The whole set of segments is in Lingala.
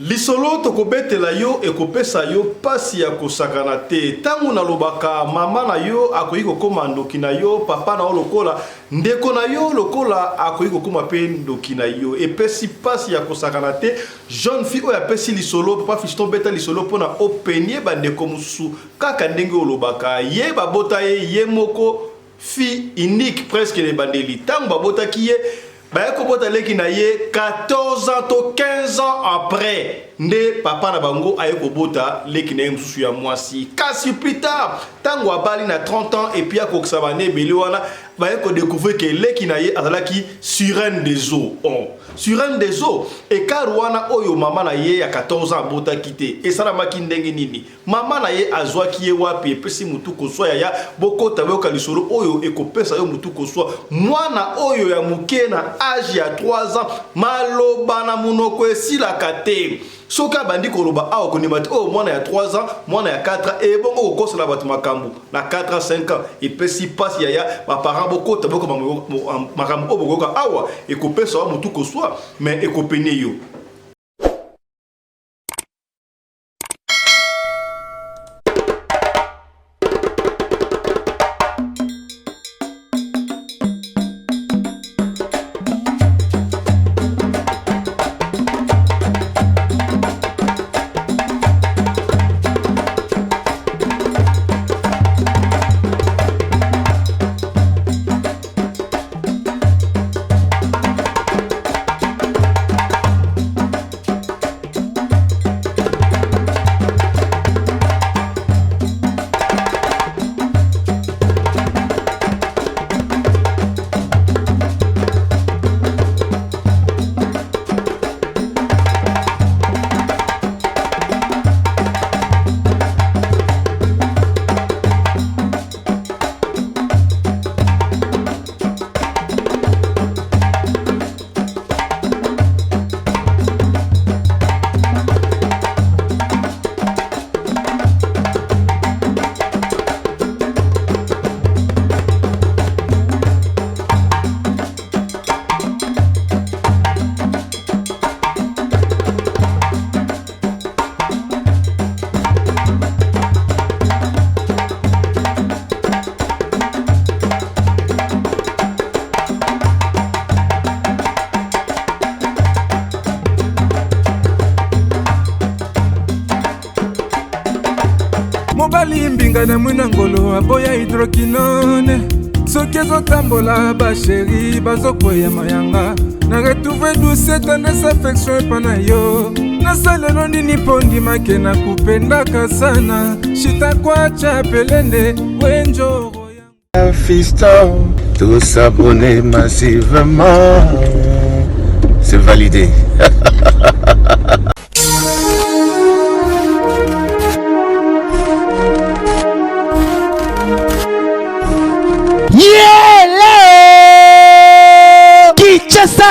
Lisolo tokobetela yo ekopesa yo pasi ya kosakana te. Tango nalobaka mama na yo akoki kokoma ndoki na yo, papa na yo lokola, ndeko na yo lokola akoki kokoma pe ndoki na yo. Epesi pasi ya kosakana te. Jeune fille oyo apesi lisolo, papa Fiston beta lisolo pona o peigne ba ndeko mosusu kaka ndenge olobaka. Ye babota ye ye moko fille unique presque na ebandeli. Tango babotaki ye, baye kobota leki na ye 14 ans to 15 ans après nde papa na bango aye kobota leki na ye mosusu ya mwasi. Kasi plus tard tango abali na 30 ans et puis akokisa bana ebele wana, baye ko découvrir que leki na ye azalaki sirène des eaux. Oh, sirène des eaux, écart wana oyo mama na ye ya 14 ans abotaki te esalamaki ndenge nini? Mama na ye azwaki ye wapi? Epesi mutu koswa yaya, bokota boyoka lisolo oyo ekopesa yo mutu koswa. Mwana oyo ya muke na age ya 3 ans maloba na munoko esilaka te. Soki abandi koloba awa okondima te oyo mwana ya 3 ans, mwana ya 4 ans ebongo kokosela bato makambo na 4 ans 5 ans epesi pasi yaya. Ba parents bokota boyoka makambo oyo bokoyoka awa ekopesa yo mutu koswa mais ekopene yo. Mobali mbinga na mwina ngolo aboya hydroquinone soki ezotambola basheri bazokweya mayanga na retrouve douce tendresse affection epa na yo nasalelo nini mpo ndimake na kupendaka sana shitakwacha pelende wenjoro Fiston, tous abonnés massivement. C'est validé. Yele! Kinshasa!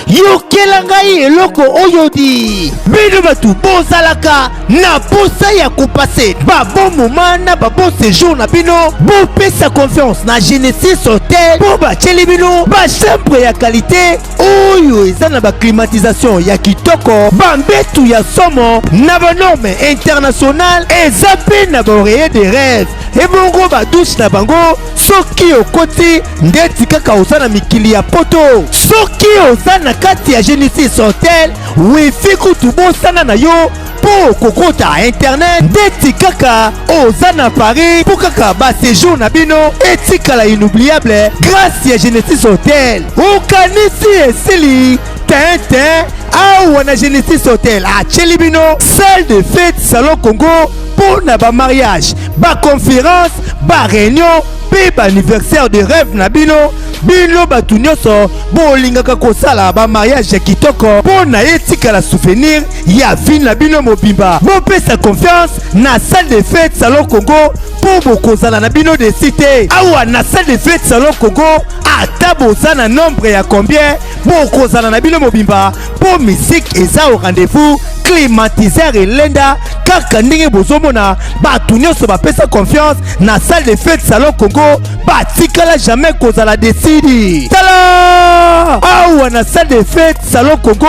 Yokela ngai eloko oyo di! Bino bato bozalaka na posa ya kopase ba bon moment na ba bon séjour na bino, bopesa confiance na Genesis Hotel mpo batieli bino ba chambre ya qualité oyo eza na ba climatisation ya kitoko, ba mbetu ya somo na ba norme internationale, eza mpe na ba oreiller de rêve ebongo ba douche na bango soki okoti ndeti kaka oza na mikili ya poto. Soki oza na kati ya Genesis Hotel, wifi kutu bosana na yo mpo kokota internet ndeti kaka oza na Paris, mpo kaka ba séjour na bino etikala inoubliable grâce ya Genesis Hotel. Okanisi esili tintin awa na Genesis Hotel atieli bino salle de fête Salon Congo mpo na ba mariage, ba conférence, ba réunion mpe ba anniversaire de rêve na bino. Bino bato nyonso bolingaka kosala ba mariage ya kitoko mpo na etikala souvenir ya vie na bino mobimba, bopesa confiance na salle de fête Salon Congo mpo bokozala na bino desi te. Awa na salle de fête Salon Congo, ata boza na nombre ya combien, bokozala na bino mobimba mpo musique eza au rendez-vous, climatiseur elenda kaka ndenge bozomona. Bato nyonso bapesa confiance na salle de fête Salon Congo batikala jamais kozala desidi. Tala! Awa na salle de fête Salon Congo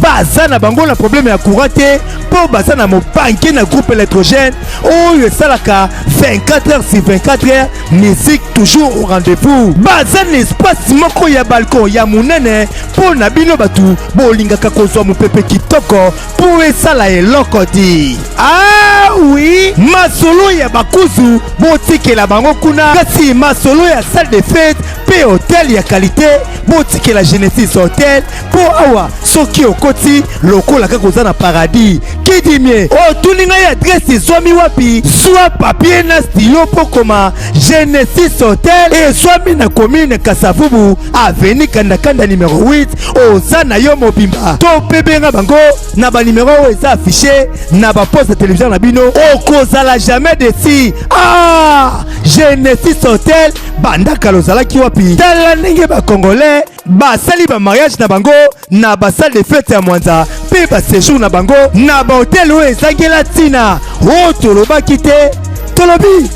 baza na bango na problème ya courant te mpo baza na mobanke na groupe électrogène oyo esalaka 24 heures sur 24 heures, musique toujours au rendez-vous. Baza na espace moko ya balcon ya monene mpo na bino bato bolingaka kozwa mopepe kitoko mpo esala eloko di. Ah oui, masolo ya bakuzu botikela bango kuna, kasi masolo ya salle de fête mpe hotel ya qualité botikela Genesis Hotel, mpo awa soki okoti lokola kaka oza na paradis. Kidimie otuni ngai adresse ezwami wapi? Zwa papier na stylo mpo koma: Genesis Hotel ezwami na commune Kasavubu, avenue Kandakanda numero 8. Oza na yo mobimba to mpe benga bango na banimero oyo eza affiché na baposte ya télévision na bino, okozala jamais déçu. Ah, Genesis Hotel, banda kala ozalaki wapi? Tala ndenge bacongolais basali bamariage na bango na basalle de fête ya Mwanza mpe baséjour na bango na bahotel oyo ezangela ntina. Oyo tolobaki te, tolobi.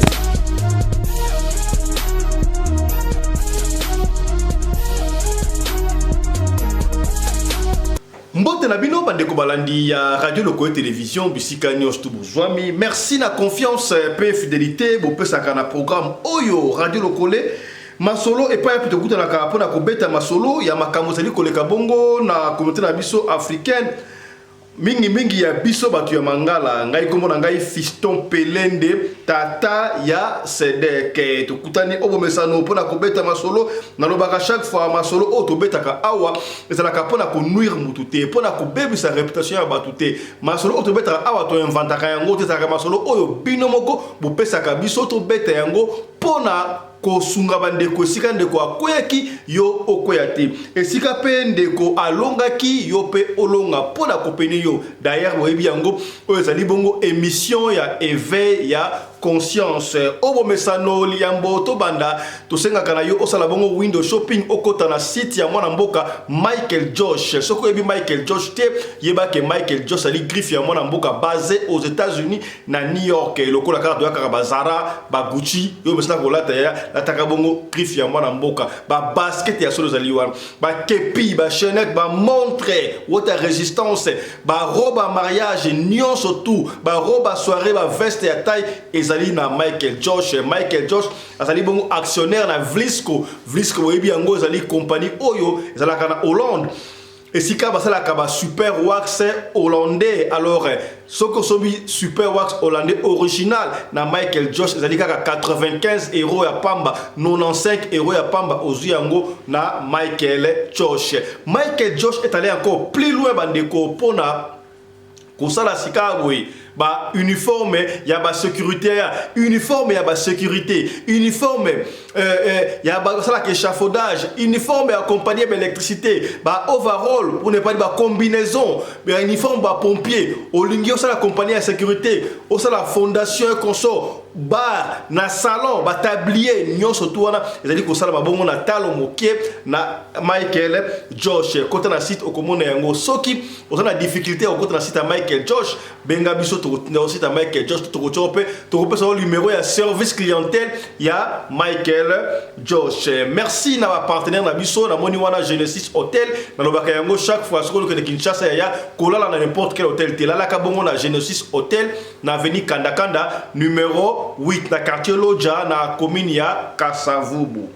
Mbote na bino bandeko balandi ya Radio Lokoye Télévision bisika nyonso tu bozwami. Merci na confiance mpe fidélité bopesaka na programme oyo Radio Lokole Masolo, epai yapi tokutanaka mpona kobeta masolo ya makambo ezali koleka bongo na communauté na biso africaine, mingimingi ya biso bato ya Mangala. Ngai, nkombo na ngai Fiston Pelende, tata ya Sedeke. Tokutani obomesano mpona kobeta masolo. Nalobaka chaque fois, masolo oyo tobetaka awa ezalaka mpona konuire mutu te, mpona kobebisa réputation ya bato te. Masolo oyo tobetaka awa, toinventaka yango te. Ezalaka masolo oyo bino moko bopesaka biso, tobeta yango mpona kosunga bandeko. Esika ndeko akweyaki, yo okweya te. Esika mpe ndeko alongaki, yo mpe olonga, mpo na kopeni yo. D'ailleurs boyebi yango, oyo ezali bongo émission ya éveil ya conscience. Obomesano liambo tobanda, tosengaka na yo osala bongo window shopping, okota na site ya mwana mboka Michael Josh. Soki oyebi Michael Josh te, yeba ke Michael Josh ali griffe ya mwana mboka basé aux États-Unis na New York. Lokola kaka toyakaka baZara, baGucci, oyo mesala kolata ya lataka bongo griffe ya mwana mboka. Babasket ya solo ezali wana, bakepi, bachaînette, bamontre water résistance, barobe ya mariage nyonso tout, barobe ya soirée, baveste ya taille ezali na Michael Josh. Michael Josh azali bongo actionnaire na Vlisco. Vlisco, boyebi yango, ezali compagnie oyo ezalaka na Hollande, esika basalaka ba super wax hollandais. Alors soki osombi super wax hollandais original na Michael Josh, ezali kaka 95 euro ya pamba, 95 euro ya pamba, ozwi yango na Michael Josh. Michael Josh est allé encore plus loin, bandeko, mpona kosala sika boye bauniforme ya basécurité, uniforme ya basécurité, uniforme ya basalaka échafaudage, uniforme ya compagnie ya baélectricité, baoverall, pour ne pas dire bacombinaison, bauniforme bapompier. Olingi osala compagnie ya sécurité, osala fondation et consort, bar na salon, batablier nyonso tu wana ezali kosala babongo na talo moke na Michael Josh. Kota na site, okomona yango. Soki oza na difficulté ya kokota na site ya Michael Josh, benga biso, tokotinda site ya Michael Josh, tokotia mpe tokopesa yo numero ya service clientèle ya Michael Josh. Merci na bapartenaire na biso. Namoni wana Genesis Hotel. Nalobaka yango chaque fois, soki olokende Kinshasa, yaya, kolala na n'importe quel hôtel te, lalaka bongo na Genesis Hotel na avenue Kandakanda numéro 8, na quartier Loja, na commune ya Kasavubu.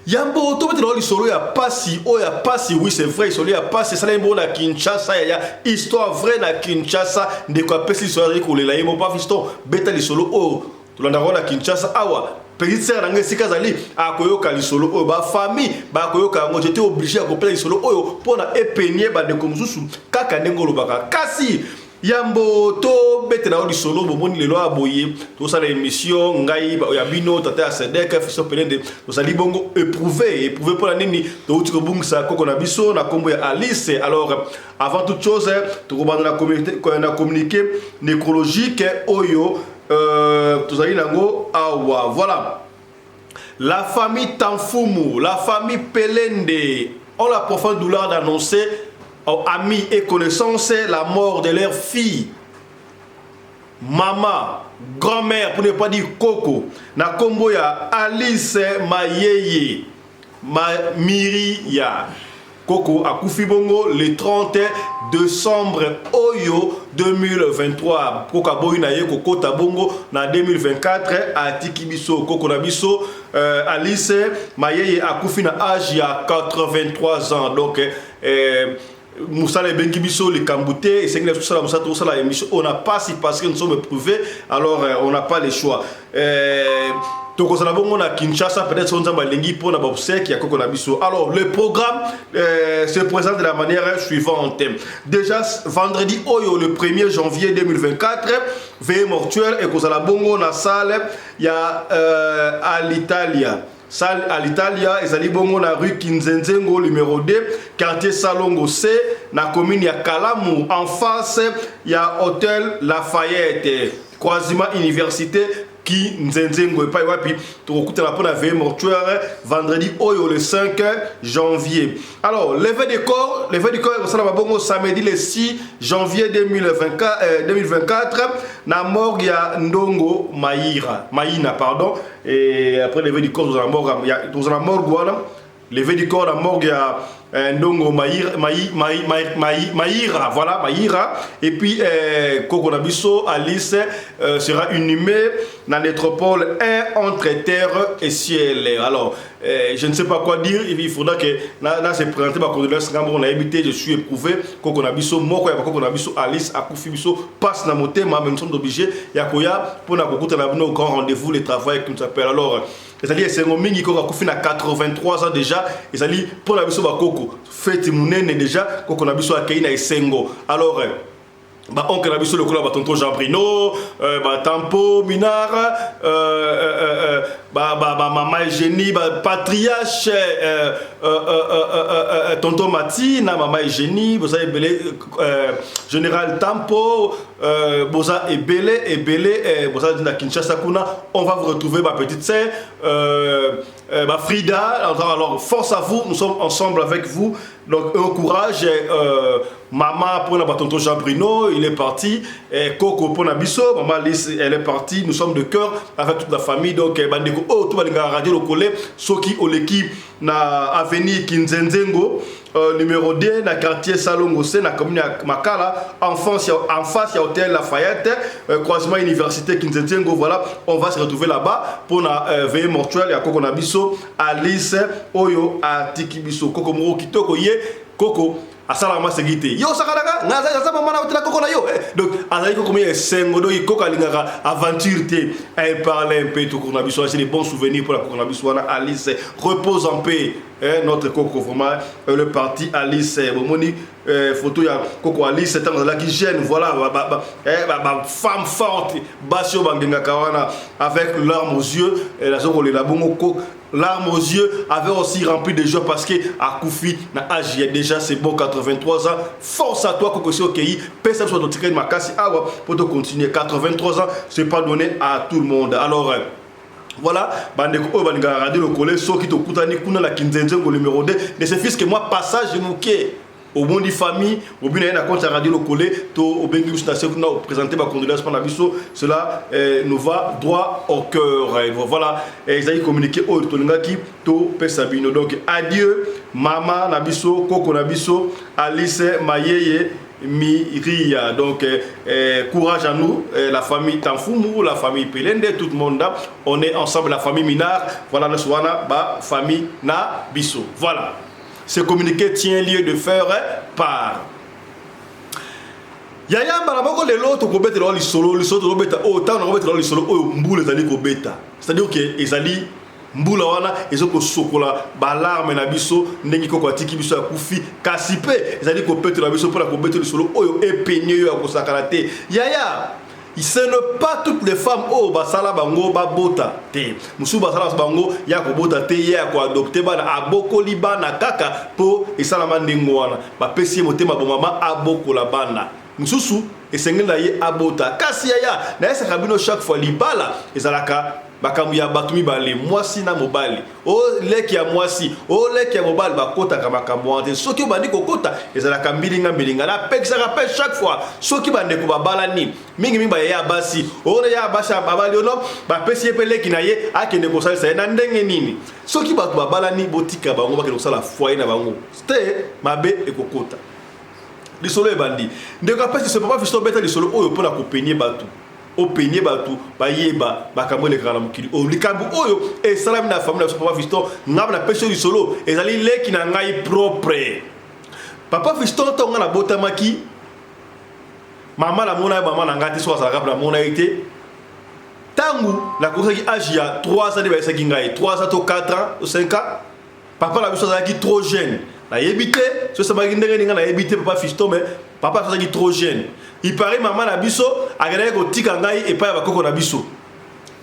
Yambo tobetela lisolo ya pasi oyo ya pasi, oui, c'est vrai, lisolo ya pasi esalemi bongo na Kinshasa, yaya, histoire vraie na Kinshasa. Ndeko apesi lisolo, azali kolela ye mo: "Pa Fiston, beta lisolo oyo tolandaka na Kinshasa awa." Petite sœur na ngai, esika azali, akoyoka lisolo oyo, bafamille bakoyoka yango. J'étais obligé ya kopesa lisolo oyo mpona epenie bandeko mosusu kaka ndenge olobaka. Kasi yambo tobetela yo lisolo, bomoni lelo ya boye tosala émission, ngai ya bino tata ya Sedek, Fiston Pelende, tozali bongo éprouvé. Éprouvé mpona nini? Touti kobungisa koko na biso na nkombo ya Alice. Alors avant toute chose, tokobanda na communiqué nécrologique oyo tozali nango awa. Voilà: la famille Tanfumu, la famille Pelende ont la profonde douleur d'annoncer aux amis et connaissances la mort de leur fille, maman, grand-mère, pour ne pas dire koko, na kombo ya Alice Mayeye. Miria. Koko akufi bongo le 30 décembre oyo 2023. Koko aboyi na ye kokota bongo na 2024, atiki biso. Koko na biso Alice Mayeye akufi na age ya 83 ans. Donc mosala ebengi biso, likambo te, esengeli biso tosala mosala, tosala émission oyo na pasi parce que nous sommes éprouvés. Alors on n'a pas le choix. Tokozala bongo na Kinshasa, peut-être so Nzambe alingi, mpona ba obsèques ya koko na biso. Alors le programme se présente de la manière suivante. Déjà vendredi oyo, le 1er janvier 2024, veillée mortuaire ekozala bongo na salle ya Alitalia. Salle à l'Italia ezali bongo na rue Kinzenzengo numéro 2, quartier Salongo C, na commune ya Kalamu, en face ya hôtel Lafayette, croisement université Kinzenzengo, epai wapi tokokutana mpona veillée mortuaire vendredi oyo, le 5 janvier. Alors levée de corps, levée du corps ekosalama bongo samedi le 6 janvier 2024, 2024 na morgue ya Ndongo Maïra, Maïna pardon. Et après levée du corps, tozala morgue ya, tozala morgue wana, levée du corps na morgue ya Ndongo Maïra, Maï, Maï, Maï, Maï, Maïra, voilà, Maïra. Et puis koko na biso Alice sera inhumé na nécropole 1 entre terre et ciel. Alors je ne sais pas quoi dire, il faudra que na se présenter ma condoléance ngambo na évité. Je suis éprouvé. Koko na biso, moko ya koko na biso Alice akufi biso, passe na motema, mais nous sommes obligés ya koya pour na kokuta na bino grand rendez-vous, le travail qui nous appelle. Alors ezali esengo mingi, koko akufi na 83 ans déjà, ezali mpo na biso bakoko feti monene déjà. Koko na biso akei na esengo. Alors ba oncle na biso lokola batonton Jean Brino, batampo Minar, bamama Eugénie, bapatriarche tonton Mati na mama Eugénie, boza ebele, général Tampo, boza ebele ebele, boza na Kinshasa kuna. On va vous retrouver, ma petite sœur Frida. Alors force à vous, nous sommes ensemble avec vous. Donc un courage, maman pour la tonton Jean Bruno, il est parti, et Coco pour la biso, maman Alice, elle est partie, nous sommes de cœur avec toute la famille. Donc bandeko oh tout balinga radio Lokole, soki oleki na avenue Kinzenzengo numéro 2, na quartier Salongo C, na commune ya Makala, en face ya hôtel Lafayette, croisement université Kinzenzengo. Voilà, on va se retrouver là-bas pour na veillée mortuaire ya koko na biso Alice oyo atiki biso. Koko moko kitoko, ye koko asalaka maseki te. Yo osakanaka, naza mama na otela koko na yo. Donc azali koko ya esengo. Donc koko alingaka aventure te, elle parlait un peu. Koko na biso, c'est des bons souvenirs pour la koko na biso wana. Alice repose en paix, eh, notre koko vraiment, le parti Alice. Bomoni photo ya koko Alice ntango azalaki jeune. Voilà, ba femme forte, basi oyo bangengaka wana, avec larmes aux yeux, nazo kolela bongo, larmes aux yeux, avait aussi rempli de joie parce que akufi na âge ya déjà c'est bon 83 ans. Force à toi koko, si okei, pesa biso totikali makasi awa po to continuer. 83 ans, c'est pas donné à tout le monde. Alors voilà, bandeko oyo balingaka radio Lokole, soki tokutani kuna na Kinzenzengo numéro 2, ne se que moi passage moke obondi famille obina ye na compte ya radio Lokole to obengi biso na se kuna, oprésente bacondoléance mpo na biso, cela nous va droit au cœur. Voilà, ezali communiqué oyo tolingaki topesa bino. Donc adieu mama na biso, koko na biso Alice Mayeye Miria. Donc, courage à nous, la famille Tanfumu, la famille Pelende, tout le monde là. On est ensemble, la famille Minard. Voilà, nous sommes ba famille na biso. Voilà. Ce communiqué tient lieu de faire part. Yaya, mbala moko lelo tokobetela lisolo, lisolo tokobeta oyo, ntango nakobetela lisolo oyo, mbula ezali kobeta, c'est-à-dire que ezali mbula wana eza kosokola balarme na biso ndenge koko atiki biso, akufi, kasi mpe ezali kopetola biso mpona kobeta lisolo oyo epeni oyo ya kosakana te. Yaya, ce n'est pas toutes les femmes oyo basala bango babota te. Mosusu basala bango ya kobota te, ye ya koadopter bana, abokoli bana kaka mpo esalama ndenge wana, bapesi ye motema bomama, abokola bana. Mosusu esengeli na ye abota. Kasi yaya, nayesaka bino chaque fois, libala ezalaka Makambo ya bato mibale, mwasi na mobali, o leki ya mwasi, o leki ya mobali, bakotaka makambo wana te. Soki obandi kokota, ezalaka mbilinga mbilinga. Napekisaka mpe chaque fois, soki bandeko babalani, mingimingi bayaya ya basi, oyo ya basi babali ono, bapesi ye mpe leki na ye akende kosalisa ye na ndenge nini? Soki bato babalani, botika bango bakende kosala foyer na bango te, mabe ekokota. Lisolo ebandi. Ndeko apesi se papa Fiston, beta lisolo oyo mpona kopenie bato, openie bato bayeba makambo elekaka na mokili oyo. Likambo oyo esalami na famille na biso, papa Fiston, ngai napesi yo lisolo, ezali leki na ngai propre. Papa Fiston, ntango ngai nabotamaki, mama namona ye, mama na ngai te, soki azalaka mpe namona ye te. Ntango nakokisaki age ya 3 ans nde bayesaki ngai, 3 ans to 4 ans to 5 ans. Papa na biso azalaki trop jeune, nayebi te so esamaki ndenge nini, ngai nayebi te, papa Fiston, mais papa azalaki trop jeune. Il paraît mama na biso akendaki kotika ngai epai ya bakoko na biso.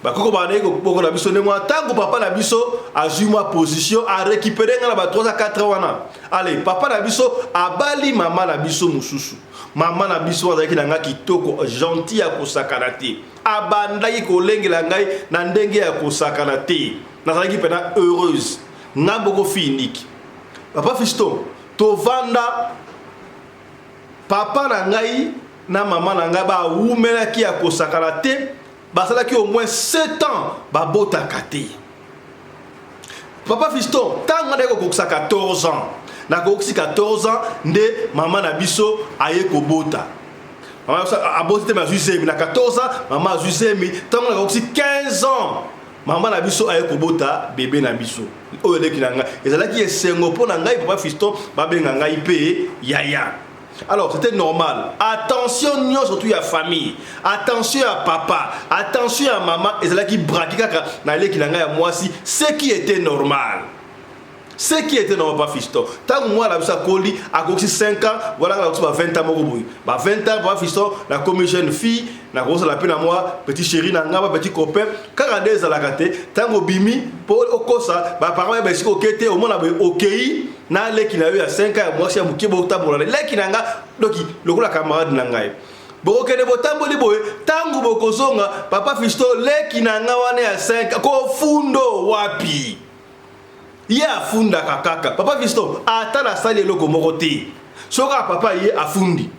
Bakoko bandaki koboko na biso ndenge wana. Ntango papa na biso azwi mwa position, arécupéré ngai na ba 3 à 4 ans wana. Ale papa na biso abali mama na biso mosusu. Mama na biso azalaki na ngai kitoko, gentil ya kosakana te. Abandaki kolengela ngai na ndenge ya kosakana te. Nazalaki mpena heureuse, ngai moko fille unique. Papa Fiston, tovanda, papa na ngai na mama na ngai bawumelaki ya kosakana te. Basalaki au moins 7 ans babotaka te. Papa Fiston, ntango ngai nayaki kokokisa 14 ans, nakokisi 14 ans nde mama na biso aye kobota. Mama biso aboti te, me azwi zemi na 14 ans. Mama azwi zemi ntango nakokisi 15 ans. Mama na biso aye kobota bebe na biso oyo eleki na ngai. Ezalaki esengo mpo na ngai, papa Fiston, babenga ngai mpe yaya. Alors c'était normal. Attention nyonso tu ya famille, attention ya papa, attention ya mama ezalaki braki kaka na leki na ngai ya mwasi, ce qui était normal. Ce qui était normal, papa Fiston. Ntango mwana na biso akoli, akokisi 5 ans, voilà, nakokisi ba 20 ans moko boye, ba 20 ans, papa Fiston, nakomi jeune fille, nakozala mpe na mwa petit chéri na ngai, ba petit copain kaka nde ezalaka te. Ntango obimi mpo okosa baparent bayeba esika oke te, omona boye okei na leki na yo ya 5 ans ya mwasi ya moke, botambola na leki na nga doki lokola camarade na ngai, bokokende botamboli boye. Ntango bokozonga, papa Fiston, leki na nga wana ya 5 kofundo wapi? Ye afundaka kaka, papa Fiston, ata nasali eloko moko te, soki kaka papa ye afundi,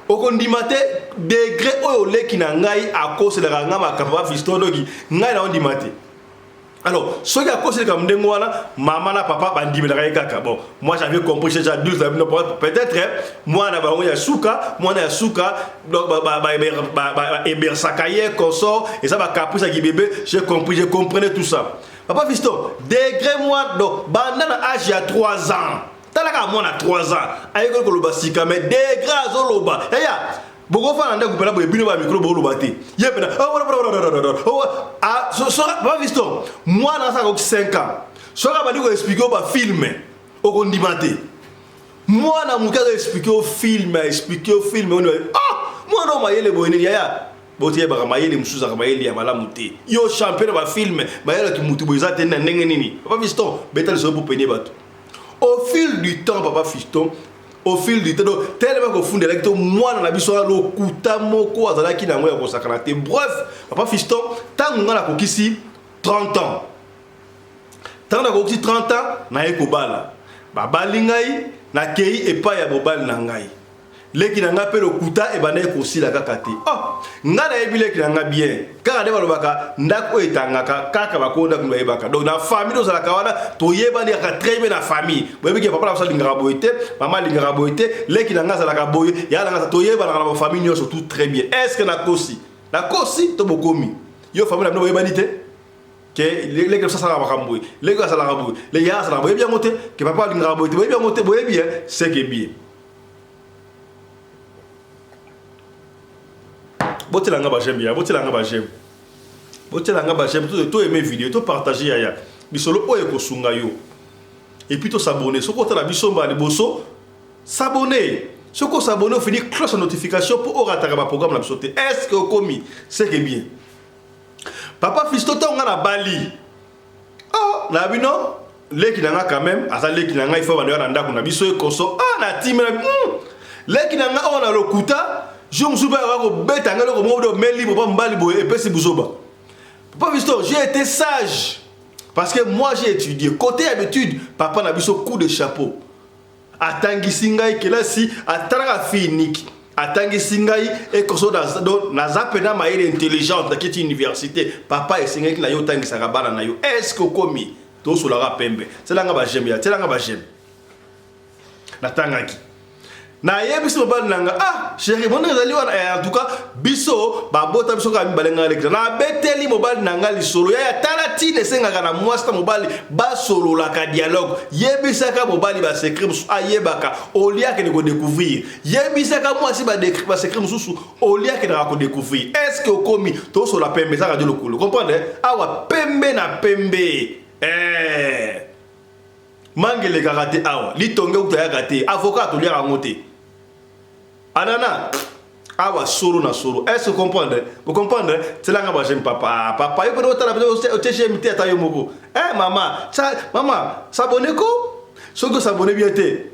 okondima te degré oyo leki na ngai akoselaka ngai makambo. Papa Fiston, doki ngai na ondima te. Alors soki akoselaka ndenge wana, mama na papa bandimelaka ye kaka. Bon, moi j'avais compris, j'ai adulte, peut-être mwana bango ya suka, mwana ya suka, donc baebersaka ye consort, eza bacaprice ya kibebe. J'ai compris, je comprenais tout ça. Papa Fiston, degré moi, donc banda na âge ya 3 ans, talaka mwana 3 ans ayekoli koloba sika, mais degré azoloba, yaya, bokofanda ndako mpena boye, bino bamicro boloba te, ye mpena. Papa Fiston, mwana asaka 5 ans, soki abandi koexpliquer yo bafilm, okondima te. Mwana moke azo expliquer yo film, aexpliquer yo film, oni ah, mwana oyo mayele boye nini? Yaya, botiyebaka mayele mosusu ezalaka mayele ya malamu te. Yo champion na bafilm, mayelaki mutu boye eza te na ndenge nini? Papa Fiston, beta lisolo po pene bato. Au fil du temps, papa Fiston, au fil du temps, donc tellement kofundelaki to mwana na biso wana, lokuta moko azalaki na yango ya kosakana te. Bref, papa Fiston, ntango ngai nakokisi 30 ans, ntango nakokisi 30 ans, naye kobala, babali ngai, nakei epai ya mobali na ngai. Leki na ngai mpe lokuta ebandaki kosila kaka te. Oh, ngai nayebi leki na ngai bien, kaka nde balobaka ndako oyo etangaka kaka bakolo ndako bayebaka. Donc na famille tozalaka wana, toyebani kaka très bien na famille. Boyebi ke papa na biso alingaka boye te, mama alingaka boye te, leki na ngai azalaka boye, ya na ngai, toyebanaka na bafamille nyonso tout très bien. Est ce que nakosi? Nakosi to bokomi yo famille na bino boyebani te ke leki na biso asalaka makambo boye, leki asalaka boye, leki ya asalaka, boyebi yango te ke papa alingaka boye te? Boyebi yango te? Boyebi, c'est que bien. Botiela nga baj'aime ya, botiela nga baj'aime, botiela nga baj'aime, to aime vidéo, to partage yaya. Lisolo oyo ekosunga yo. Et puis tos'abonner soki otala biso mbala liboso. S'abonner, soki os'abonner, ofini cloche ya notification mpo orataka baprogramme na biso te. Est ce que okomi? C'est que bien. Papa Fisto, ntango nga na bali, oh, na bino leki na nga quand même aza leki na ngai, fo bando ya na ndako na biso ekoso. Ah, na time na leki na nga oyo na lokuta, jour mosusu mpe aka kobeta ngai eloko moko, do meli bopa mobali boye epesi buzoba. Papa Fiston, j'ai été sage parce que moi j'ai étudié. Côté habitude, papa na biso coup de chapeau. Atangisi ngai kelasi, atalaka fille unique. Atangisi ngai ekoso naza mpena mayele intelligente nakiti université. Papa esengaki na yo otangisaka bana na yo. Est-ce que okomi tosolaka pembe? Tielanga ba j'aime ya, tielanga ba j'aime. Natangaki. Nayebisi mobali na nga, ah chéri, bon ezali wana eh, en tout cas biso babota biso kaka mibale ngai lekisa. Nabeteli mobali na nga lisolo yaya, tala ntina esengaka na mwasi na mobali basololaka dialogue. Yebisaka mobali ba secret mosusu ayebaka, olie akende kodécouvrir. Yebisaka mwasi ba secret mosusu, olie akendaka kodécouvrir. Est ce que okomi tosola pembe ezaka radio lokolo, comprendre awa pembe na pembe eh. Mangue elekaka te awa, litonge kutu ayaka te, avocat toliaka yango te, anana awa solo na solo. Est ce que comprendre? Vous comprendre? Tielanga ba j'aime papa, papa yo pene otala pene otie j'aime te ata yo moko. Eh mama, sa mama, s'abonner ko? Soki osabonner bien te.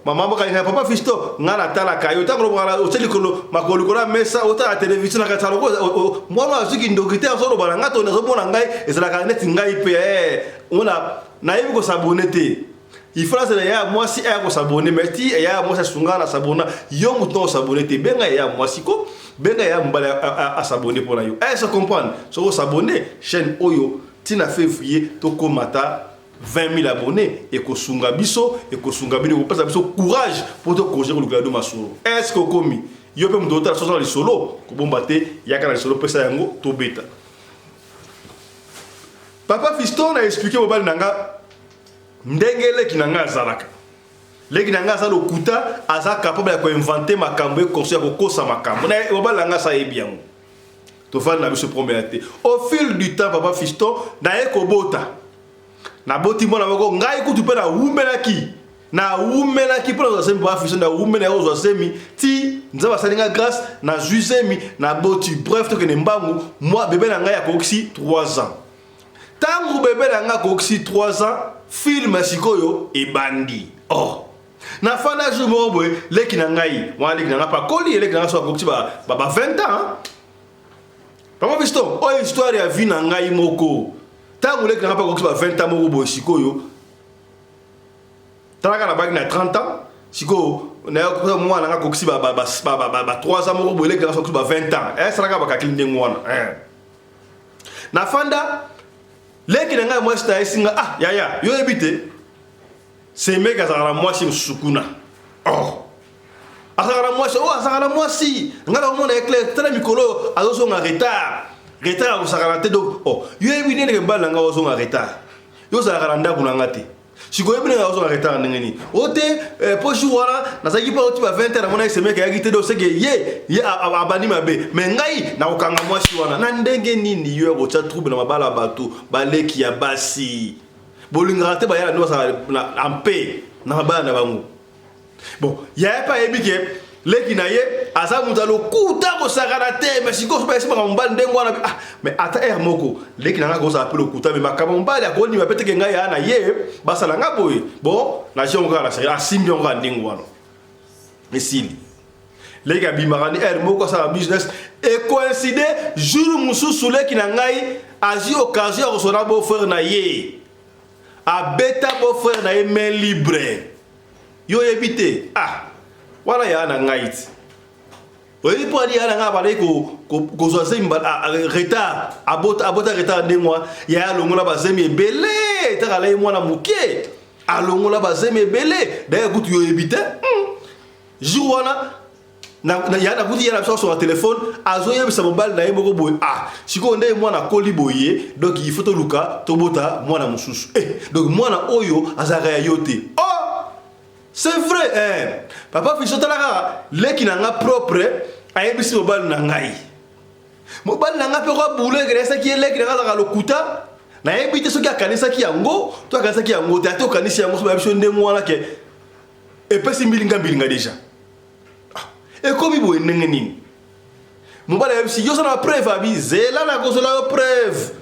Mama bokalinga papa Fiston, nga natalaka yo ntango olobaka otie likolo makolo likolo ya mesa otala television na kati ya lokola mwana azwi kindoki te azoloba na ngai to nazomona ngai ezalaka neti ngai mpe eh, omona nayebi kosabone te. Il faut nazala yaya mwasi aya kosabone, mais ti yaya mwasi asunga na sabona yo moto na osabone te, benga yaya mwasi ko benga yaya mobali asabone mpo na yo. Eh, se comprendre soki osabone chaîne oyo tina février tokomata 20 000 abonnés ekosunga biso, ekosunga bino, ekopesa biso courage mpo tokonje kolukela bino masolo. Est ce que okomi yo mpe moto otala soso na lisolo kobomba te, yaka na lisolo pesa yango tobeta. Papa Fiston na expliquer mobali na nga ndenge leki na nga azalaka. Leki na nga aza lokuta, aza capable ya koinventer makambo ekonso ya kokosa makambo. Na mobali na nga asa ayebi yango. Tofandi na biso problème te. Au fil du temps papa Fiston naye kobota. Naboti mwana moko ngai kutu mpe nawumelaki. Nawumelaki mpo nazwa zemi papa Fiston, nawumelaki kozwa zemi ti Nzambe asali nga grâce, nazwi zemi, naboti. Bref tokende mbangu, mwa bebe na ngai akokisi 3 ans. Tango bebe na ngai akokisi 3 ans, film sikoyo ebandi. Oh. Nafanda jour moko boye, leki na ngai, wana leki na ngai pakoli, leki na ngai so akokisi ba, ba, ba 20 ans. Papa Fiston, oyo histoire ya vie na ngai moko. Tango leki na ngai pakokisi ba 20 ans moko boye sikoyo, talaka na baki na 30 ans, sikoyo na mwana nga akokisi ba, ba, ba, ba, ba, ba 3 ans moko boye, leki na ngai akokisi ba 20 ans. Eh, salaka bakakili ndenge wana. Eh. Nafanda leki na ngai mwasi na ye singa, ah yaya, yo yebi te. Semeki azalaka na mwasi mosusu kuna. Oh. Azalaka na mwasi, oh azalaka na mwasi. Ngai nakomona ye clair, tala mikolo oyo azozonga retard. Retard akosakana te donc oh, yo yebi ndenge mobali na ngai ozonga retard. Yo ozalaka na ndako na ngai te. Sikoyo yebi ndenge azonga retard ndenge nini? O te po jour wana nazalaki mpo oti ba 20 heures namona ye semeki ayaki te donc seke ye ye abandi mabe. Mais ngai nakokanga mwasi wana na ndenge nini yo ya kotia trouble na mabala ya bato baleki ya basi. Bolingaka te bayala nde bazala en paix na mabala na bango. Bon, yaya mpe ayebi ke leki na ye aza moto ya lokuta kosakana te, mais sikoyo soki bayesi makambo mobali ndenge wana, ah, mais ata heure moko leki na ngai akozala mpe lokuta, mais makambo mobali akondima mpe teke ngai yaya na ye basala nga boye. Bon, nazwi yango kaka na sérieux, asimbi yango kaka ndenge wana, esili. Leki abimaka ni heure moko asala business, ekoincide jour mosusu leki na ngai azwi occasion ya kosona beau frère na ye, abeta beau frère na ye main libre. Yo oyebi te, ah wana yaya na ngai ti oyebi mpo ani yaya na ngai abandaki kozwa zemi retard, abota, abota retard ndenge wana yaya alongola bazemi ebele taka alai mwana moke alongola bazemi ebele daye kutu yo oyebi te. Jour wana ya nakuti ye na biso asoka telefone azoyebisa mobali na ye moko boye, ah sikoyo nde mwana akoli boye donc il faut toluka tobota mwana mosusu. Eh, donc mwana oyo azalaka ya yo te. Oh, c'est vrai eh. Papa Fiston tala kaka leki na nga propre ayebisi mobali na ngai. Mobali na ngai mpe kwa boulot ekenesaki ye leki na ngai azalaka lokuta. Nayebi te soki akanisaki yango to akanisaki yango te, ata okanisi yango soki bayebi biso ndenge wana ke epesi mbilinga mbilinga deja. Ah, ekomi boye ndenge nini? Mobali ayebisi yo oza na preuve, abi zela na kozwela yo preuve.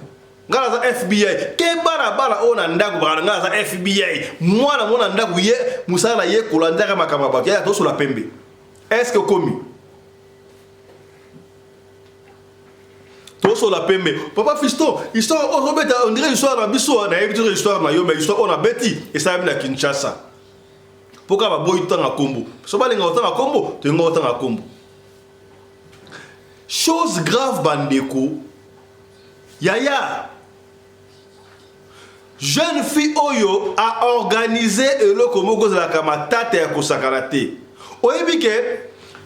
Ngai naza FBI. Keba na bana oyo na ndako baka ngai naza FBI. Mwana mona ndako ye mosala na ye kolandaka makambo ya bato. Yaya tosola pembe. Est-ce que okomi? Tosola pembe. Papa Fiston, histoire oyo ozobeta, on dirait histoire na biso. Nayebi te histoire na yo, mais histoire oyo nabeti esalami na Kinshasa. Mpo kaka baboyi totanga kombo. So balinga kotanga kombo, tolinga kotanga kombo. Chose grave, bandeko, yaya, jeune fille oyo aorganize eloko moko ezalaka matata ya kosakana te. Oyebi ke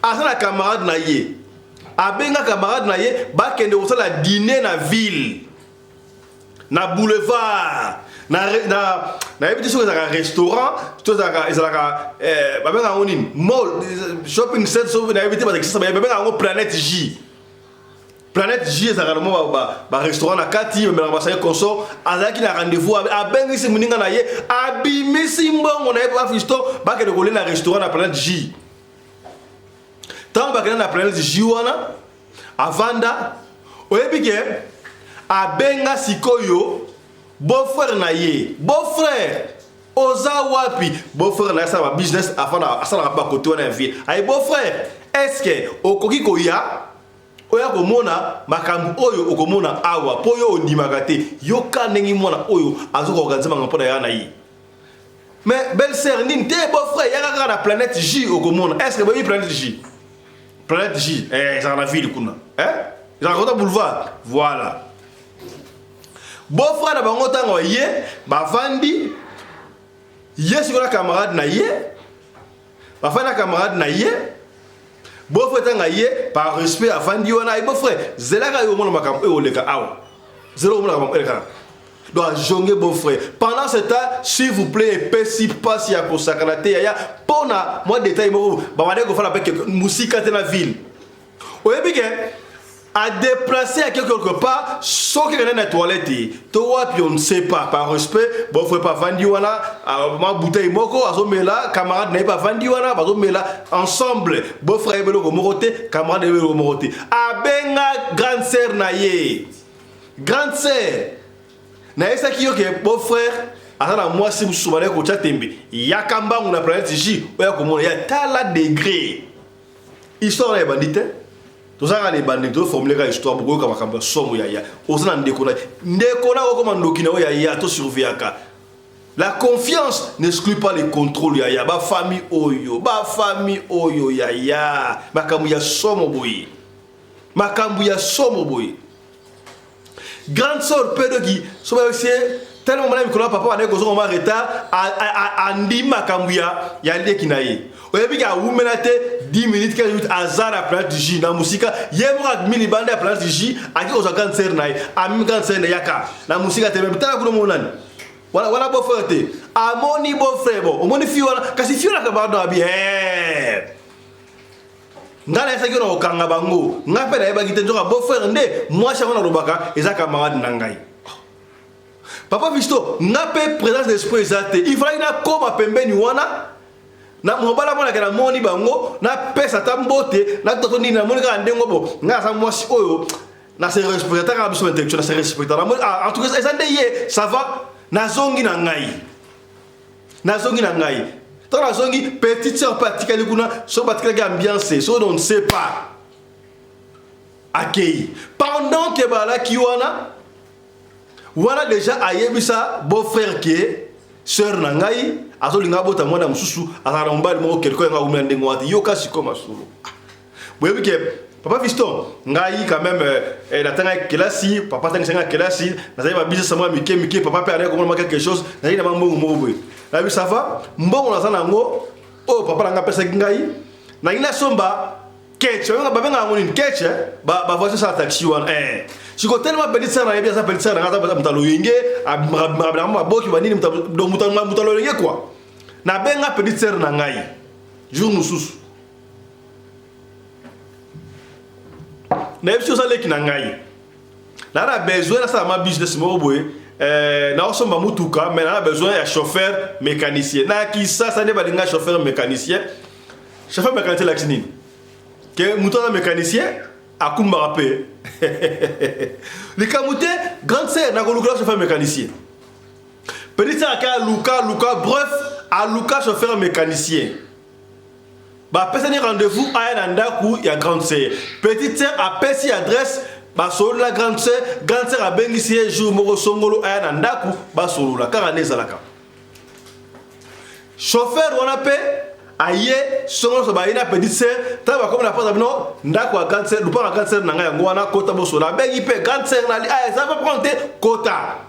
aza na camarade na ye, abenga camarade na ye, bakende kosala dîner na ville, na boulevard, na nayebi te soki ezalaka restaurant to ezalaka babenga yango nini, mall, shopping center, soki nayebi te. Bazakisasa, babenga yango Planète J. Planète J ezalaka na mwa barestaurant na kati, bamelaka basali consort. Azalaki na rendez-vous, abengisi moninga na ye, abimisi mbongo na ye, papa Fiston, bakende kolia na restaurant na Planète J. Ntango bakende na Planète J wana, avanda, oyebi ke abenga sikoyo beau-frère na ye: "Beau-frère, oza wapi?" Beau-frère na ye asala babusiness, afanda, asalaka bakote wana ya ville. Aye: "Beau-frère, est ce que okoki koya, oya komona makambo oyo okomona awa, mpo yo ondimaka te? Yoka ndenge mwana oyo azokoorganize makambo mpo na ya na ye." Mais belle sœur nini te, beau-frère, yaka kaka na Planète J, okomona. Est ce que boyebi Planète J? Planète J, ezalaka na ville kuna, ezalaka kota boulevard. Voilà, beau-frère na bango, ntango ye bavandi, ye sikoyo na camarade na ye, bafandi na camarade na ye, beau-frère ntango ye, par respect, avandi wana, aye: "Beau-frère, zelaka yo omona makambo oyo oleka awa, zela omona makambo oyo elekaka." Donc ajonge beau-frère. Pendant ce temps, s'il vous plaît, epesi mpasi ya kosakana te, yaya. Mpona mwa détail moko, babandaki kofanda mpe mosika te na ville. Oyebi ke adéplacé à quelque part, soki akende na toilette to wapi, on ne sait pas. Par respect, beau-frère mpe avandi wana, mwa bouteille moko azomela, camarade na ye mpe avandi wana, bazomela ensemble. Beau-frère ayebi eloko moko te, camarade ayebi eloko moko te. Abenga grande sœur na ye: "Grande sœur, nayebisaki yo ke beau-frère aza na mwasi mosusu, bandaki kotya tembe. Yaka mbangu na Planète J, oya komona ya." Tala degré. Histoire na ebandi te, tozalaka na ebandeli, tozoformule kaka histoire. Bokoyoka makambo ya somo. Yaya, oza na ndeko na ndeko na okoma ndoki na oyo. Yaya, tosurveillaka. La confiance n'exclut pas le contrôle. Yaya, bafamille oyo, bafamille oyo, yaya, makambo ya somo boye, makambo ya somo boye. Grande sœur mpe doki so bayebisi ye tellement mona mikolo ya papa bandaki kozonga mwa retard, andimi makambo ya leki na ye. Oyebi ke awumela te, 10 minutes, 15 minutes, aza na Planète J na mosika. Ye moko abimi libanda ya Planète J, aki kozwa grande sœur na ye. Amimi grande sœur na yaka na mosika te, me tala kuna, monani wana, wana beau-frère te. Amoni beau-frère, bon, omoni fille wana, kasi fille wana camarade abi: "Ngai nayesaki yo na kokanga bango, ngai mpe nayebaki te, nzoka beau-frère nde mwasi yango nalobaka eza camarade na ngai." Papa Fisto, nga mpe présence d'esprit eza te. Il fallaki nakóma pembeni wana na mobali, amonaka namoni bango, napesa ata mbote na toto nini. Namoni kaka ndenge bo ngai aza mwasi oyo na se respecta kaka, biso intellectuel na se respecta. Namoni, ah, en tout cas eza nde ye, ça va. Nazongi na ngai, nazongi na ngai. Ntango nazongi, petite sœur mpe atikali kuna. So batikalaki ambiance, so on ne sait pas, akei. Pendant ke balaki wana wana, déjà ayebisa beau-frère ke sœur na ngai azolinga abota mwana mosusu, azalaka na mobali moko quelque yanga aumela ndenge wana te. Yoka sikoyo masolo. Boyebi ke papa Fiston, ngai quand même natangaki kelasi, papa atangisaki nga kelasi, nazali babusiness moko ya mike mike, papa mpe alaki komona quelque chose. Nazali na bambongo moko boye, nayebi ça va, mbongo naza nango oyo papa na ngai apesaki ngai, nangi nasomba ketch. Babenga yango nini, ketch? Bavoiture sala taxi wana. Siko tellement petite sœur nayebi, aza petite sœur na ngai, aza moto aloyenge, abimaka maboki banini, donc moto aloyenge quoi. Nabenga petite sœur na ngai jour mosusu, nayebi si oza leki na ngai, naa na besoin nasala ma business moko boye, naosomba mutuka, mais naa na besoin ya chauffeur mécanicien. Na Kisasa nde balinga chauffeur mécanicien. Chauffeur mécanicien elakisi nini? Ke moto aza mécanicien, akumbaka mpe likambo te. Grande sœur, nakolukela chauffeur mécanicien. Petite sœur ake aluka, aluka, bref, aluka chauffeur mécanicien. Bapesani rendez-vous, aya na ndako ya grande sœur. Petite sœur apesi adresse. Basololi na grande sœur, grande sœur abengisi ye jour moko songolo aya na ndako basolola kaka nde ezalaka. Chauffeur wana mpe aye songolo nyonso baye na petite sœur, ntango bakomi na porte bino ndako ya grande sœur, lupango ya grande sœur na ngai yango wana, kota bosolola. Abengi mpe grande sœur na aya eza pa prendre te, kota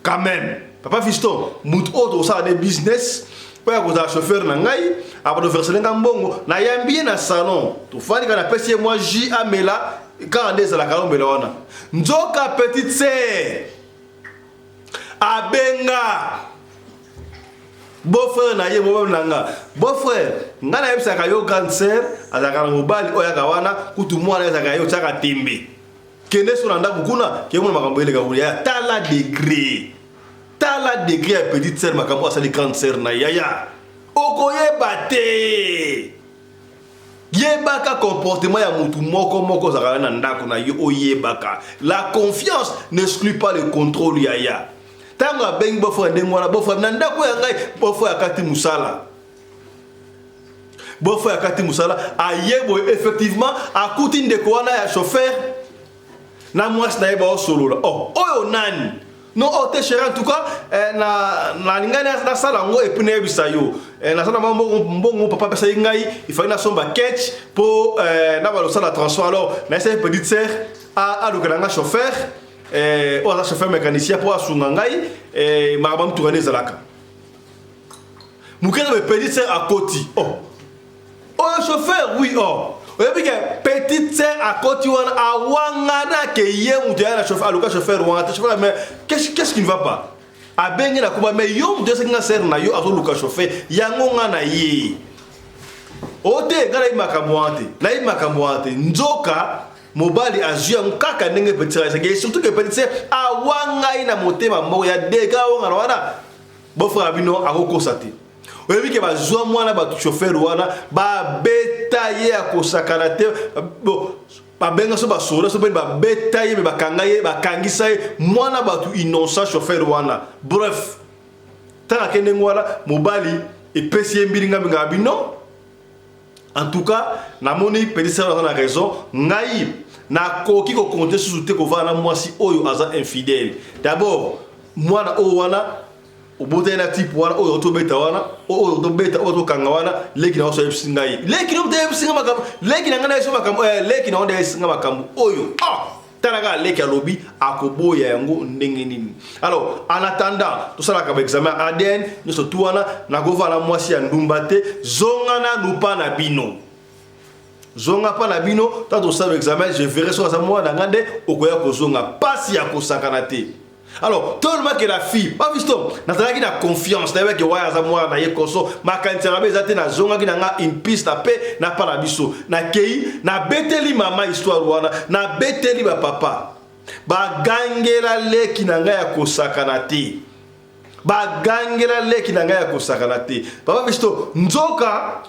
quand même. Papa fiston, moto oyo tokosala nde business mpo ya kozala chauffeur na ngai, akodoversele nga mbongo, nayambi ye na salon, tofandi kaka, napesi ye mwa jus amela kaka nde ezalaka omela wana. Nzoka petite sœur abenga beau-frère na ye, mobali na nga, beau-frère nga nayebisaka yo, grande sœur azalaka na mobali oyo ayaka wana, kutu mwana ezalaka ye otiaka tembe, kende so na ndako kuna kemona makambo eleka kuna. Yaya, tala degré, tala degré ya petite sœur, makambo asali grande sœur na yaya, okoyeba te. Yebaka comportement ya mutu moko moko ozalaka na ndako na yo, oyebaka. La confiance n'exclut pas le contrôle, yaya. Ntango abengi beau-frère ndenge wana, beau-frère na ndako ya ngai, beau-frère akati mosala, beau-frère akati mosala, aye boye, effectivement akuti ndeko wana ya chauffeur na mwasi na ye baosolola. Oh, oyo nani? Non, oh te chéri, en tout cas eh, na nalingai nasala yango et puis nayebisa yo eh, nasala mbongo, mbongo papa apesaki ngai, ifali nasomba ketch mpo eh, na balosala transport. Alors nayesaki petite sœur alukela nga chauffeur eh, oyo aza chauffeur mécanicien mpo asunga ngai eh, makambo ya mituka nde ezalaka moke. Na petite sœur akoti, oh oyo chauffeur, oui, oh oyebi ke petite sœur akoti wana, awangana ke ye moto ya na chauffeur, aluka chauffeur wana te. Chauffeur, mais qu'est-ce qui ne va pas? Abenge na kuba, mais yo moto esaki nga sœur na yo azoluka chauffeur yango, nga na ye o te, nga nayebi makambo wana te, nayebi makambo wana te. Nzoka mobali azwi yango kaka ndenge petite sœur ayesaki, et surtout ke petite sœur awangai na motema moko ya dega, awangana wana. Beau-frère bino akokosa te, oyebi ke bazwa mwana bato chauffeur wana, babeta ye ya kosakana te. Babenga so basoda so mpe babeta ye, me bakanga ye, bakangisa ye, mwana bato innocent chauffeur wana. Bref, ntango akende ndenge wana, mobali epesi ye mbilinga mbinga bino. En tout cas namoni petite sœur aza na raison, ngai nakoki kokonte susu te kovanda na mwasi oyo aza infidèle. D'abord mwana oyo wana obotani na type wana oyo tobeta wana, oyo tobeta, oyo tokanga wana, leki na oso ayebisi ngai, leki na ayebisi ngai makambo, leki na ngai nayebisi makambo, leki na ngo nde ayebisi ngai makambo oyo. Ah, tala kaka, leki alobi, akoboya yango ndenge nini? Alors en attendant tosalaka baexamen ADN nyonso tu wana, nakovanda mwasi ya ndumba te. Zonga nanu mpa na bino, zonga mpa na bino, ntango tosala examen, je verrai soki aza mwana na ngai nde okoya kozonga. Pasi ya kosakana te. Alors tellement que la fille, pas fiston, nazalaki na confiance, nayebaki waya aza mwana na ye, koso makanisi ya mabe eza te. Nazongaki na nga une piste ape na pa na biso, nakei nabeteli mama histoire wana, nabeteli bapapa, bagangela leki na ngai ya kosakana te, bagangela leki na ngai ya kosakana te. Papa fiston, nzoka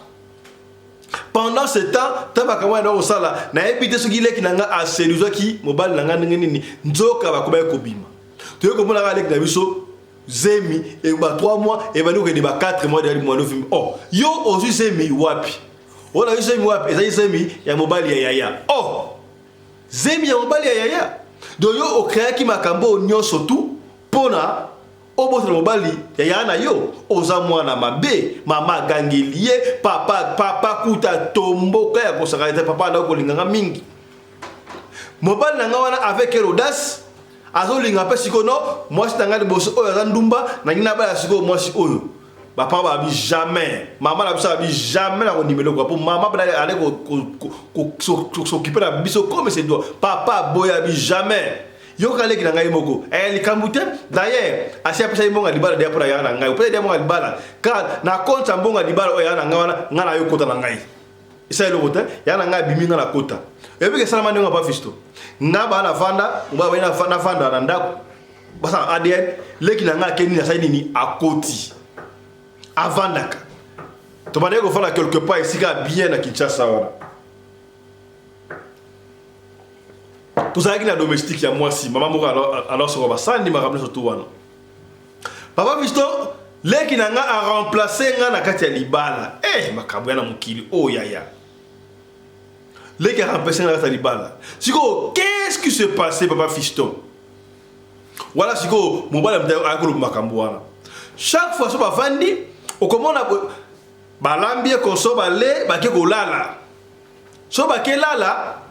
pendant ce temps, ntango makambo wana kosala, nayebi te soki leki na ngai aseduzaki mobali na ngai ndenge nini, nzoka bakomaki kobima. Toyei komona kaka leki na biso zemi ba 3 mois ebandi kokende ba 4 mois deyali mwana ovimbi. Oh, yo ozwi zemi wapi? Oyo nazwi zemi wapi? Ezali zemi ya mobali ya yaya. Oh, zemi ya mobali ya yaya, donc yo okreaki makambo oyo nyonso tu mpona obotela mobali ya yaya na yo? Oza mwana mabe. Mama agangeli ye, papa, papa kuta tomboka ya kosakana te. Papa andaki kolinganga mingi mobali na ngai wana, avec quelle audace azolinga mpe sikoyo no mwasi na ngai liboso oyo aza ndumba, nangi nabala sikoyo mwasi oyo. Bapapa babi jamais, mama na biso abi jamais na kondima eloko, po mama ale s'occuper na biso comme se doit. Papa aboya, abi jamais. Yoka leki na ngai moko eh, likambo te. D'ailleurs asi apesaki mbongo ya libala deya mpo na yaya na ngai, opesa deya mbongo ya libala ka na compte ya mbongo ya libala oyo yaya na ngai wana, ngai na yo kota na ngai esala eloko te. Yaya na ngai abimi, ngai na kota. Oyebi ke esalama ndenge papa fisto, nga baa navanda, mobali navanda na ndako, basala ADN, leki na ngai akei nini, asali nini, akoti avandaka. Tobandaki kofanda quelque part esika bien na Kinshasa wana, tozalaki na domestique ya mwasi, mama moko alors soko basandi makambo nyonso tu wana. Papa fiston, leki na nga aremplace nga na kati ya libala. Eh, makambo ya na mokili oyo, yaya. Leki aremplace nga na kati ya libala. Sikoyo qu'est-ce qui se passait papa fiston? Wana sikoyo mobali ya moto ayaki koloba makambo wana. Chaque fois so bavandi okomona balambi ye konso bale bake kolala. So bake lala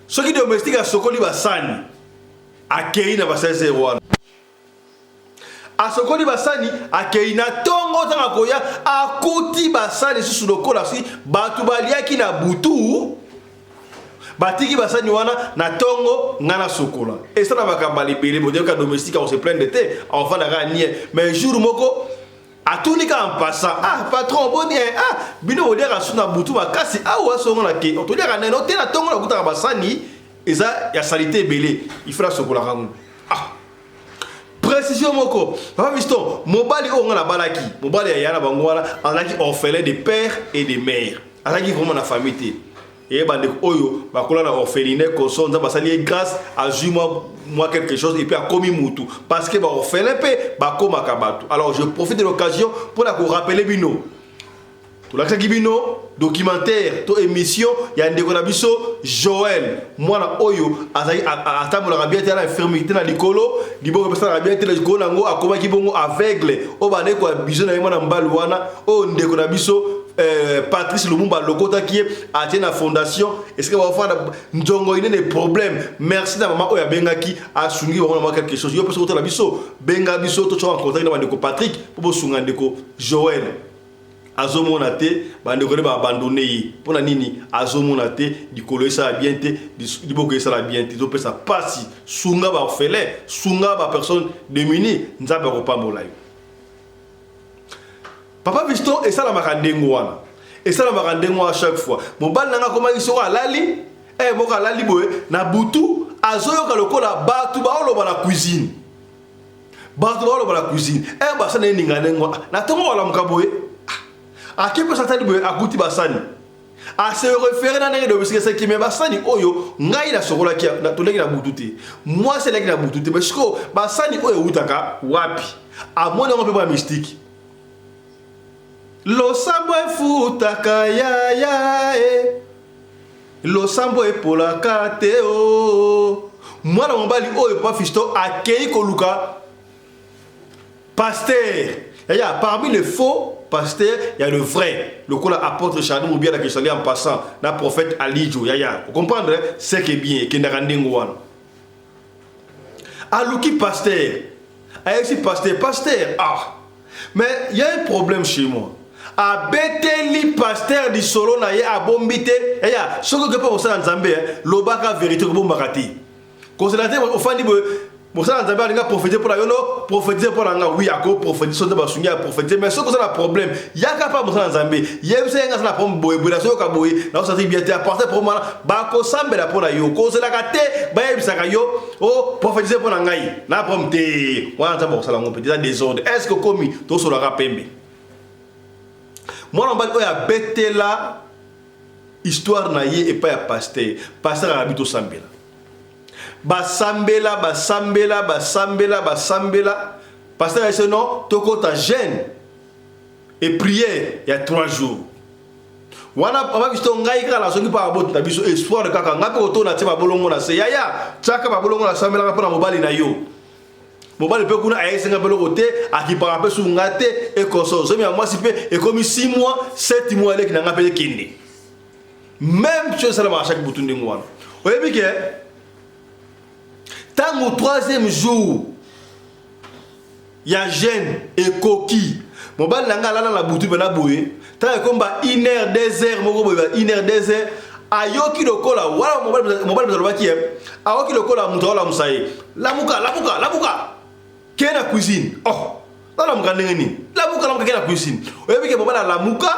soki domestique asokoli basani akei na ba 16 heures wana. Asokoli basani akei na tongo ntango akoya akuti basani lisusu lokola si bato baliaki na butu batiki basani wana na tongo ngai nasokola. Esalamaka mbala ebele boyoka domestique akose plaindre te akofanda kaka nie mais jour moko atuni kaka en passant ah patron boni eh, ah bino boliaka su na butu makasi awa ah, songo na ke toliaka neno te na tongo nakutaka basani eza ya salite ebele il faut nasokolaka yango. Ah précision moko papa fiston mobali oyo nga nabalaki mobali ya ya na bango wana azalaki orphelin de père et de mère azalaki vraiment na famille te eye bandeko oyo bakola na orphelinat koso nzambe asali ye grâce azwi mwa mwa quelque chose et puis akomi mutu parce que baorphelin mpe bakomaka bato. Alors je profite de l'occasion mpona korappeler bino tolakisaki bino documentaire to émission ya ndeko na biso Joël mwana oyo azali atambolaka bien te na infirmité na likolo liboko epesalaka bien te na likolo nango akomaki bongo aveugle oyo bandeki koabuse na ye mwana mobali wana oyo ndeko na biso Patrice Lumumba alokotaki ye atie na fondation esika bafanda nzongo inene problème. Merci na mama oyo abengaki asungi bango na mwa quelque chose. Yo mpe soki otala biso benga biso to en contact na bandeko Patrick mpo bosunga ndeko Joël. Azomona te bandeko nde baabandone ye mpona nini azomona te likolo esala bien te liboko esala bien te ezopesa pasi. Sunga baorphelin sunga bapersone démunie nzambe akopambola yo. Papa fiston esalamaka ndenge wana esalamaka ndenge wana chaque fois mobali nanga akomaki soko alali moko alali boye na butu azoyoka lokola bato baoloba na cuisine bato baoloba na cuisine basani eninga ndenge na ntongo walamuka boye ake mpe satali boye akuti basani ase référé na ndenge domestique esalaki me basani oyo ngai nasokolaki toleki na butu te mwasi aleki na butu te mais sikoyo basani oyo ewutaka wapi amoni yango mpe mwa mystique losambo efutaka yaya e losambo epolaka te o mwana mobali oyo papa fiston akei koluka pasteur yaya parmi les faux pasteurs il y a le vrai lokola apôtre Chardon ou bien la question en passant na prophète Alijo yaya vous comprendre c'est que bien ekendaka ndenge wana aluki pasteur ayebisi pasteur pasteur ah mais il y a un problème chez moi abeteli pasteur lisolo na ye abombi te yaya soki oke mpe kosala nzambe lobaka vérité kobombaka te kozela te ofandi boye mosala nzambe alinga prophétise mpo na yo no prophétise mpo na nga oui ako prophétise soki basungi ya prophétise mais soki oza na problème yaka mpa mosala nzambe yebisa ye nga aza na problème boye boye nazoyoka boye naosati bien te aparte problème wana bakosambela mpo na yo kozelaka te bayebisaka yo o prophétise mpo na ngai na problème te wana nzambe akosala yango mpe eza désordre. Est ce que okomi tosolaka pembe mwana mobali oyo abetela histoire na ye epai ya pasteur pasteur akabi tosambela basambela basambela basambela basambela pasteur ayese non tokota jeûne et prière ya 3 jours wana papa biso ngai kaka nazongi mpa baboti na biso espoir kaka ngai mpe kotona tie babolongo na se yaya tiaka babolongo na sambelaka mpo na mobali na yo mobali mpe kuna ayesenga mpe eloko te akipaka mpe suku ngai te ekoso zomi ya mwasi mpe ekomi 6 mois 7 mois eleki na ngai mpe ekende même chose esalamaka chaque butu ndenge wana oyebi ke ntango troisième jour ya jeûne ekoki mobali na ngai alala na butu mpe na boye ntango ekomi ba 1 heure 2 heures moko boye ba 1 heure 2 heures ayoki lokola wana mobali alobaki ye ayoki lokola moto aolamusa ye lamuka lamuka lamuka ke na cuisine oh nalamuka ndenge nini lamuka lamuka ke na cuisine oyebi ke mobali alamuka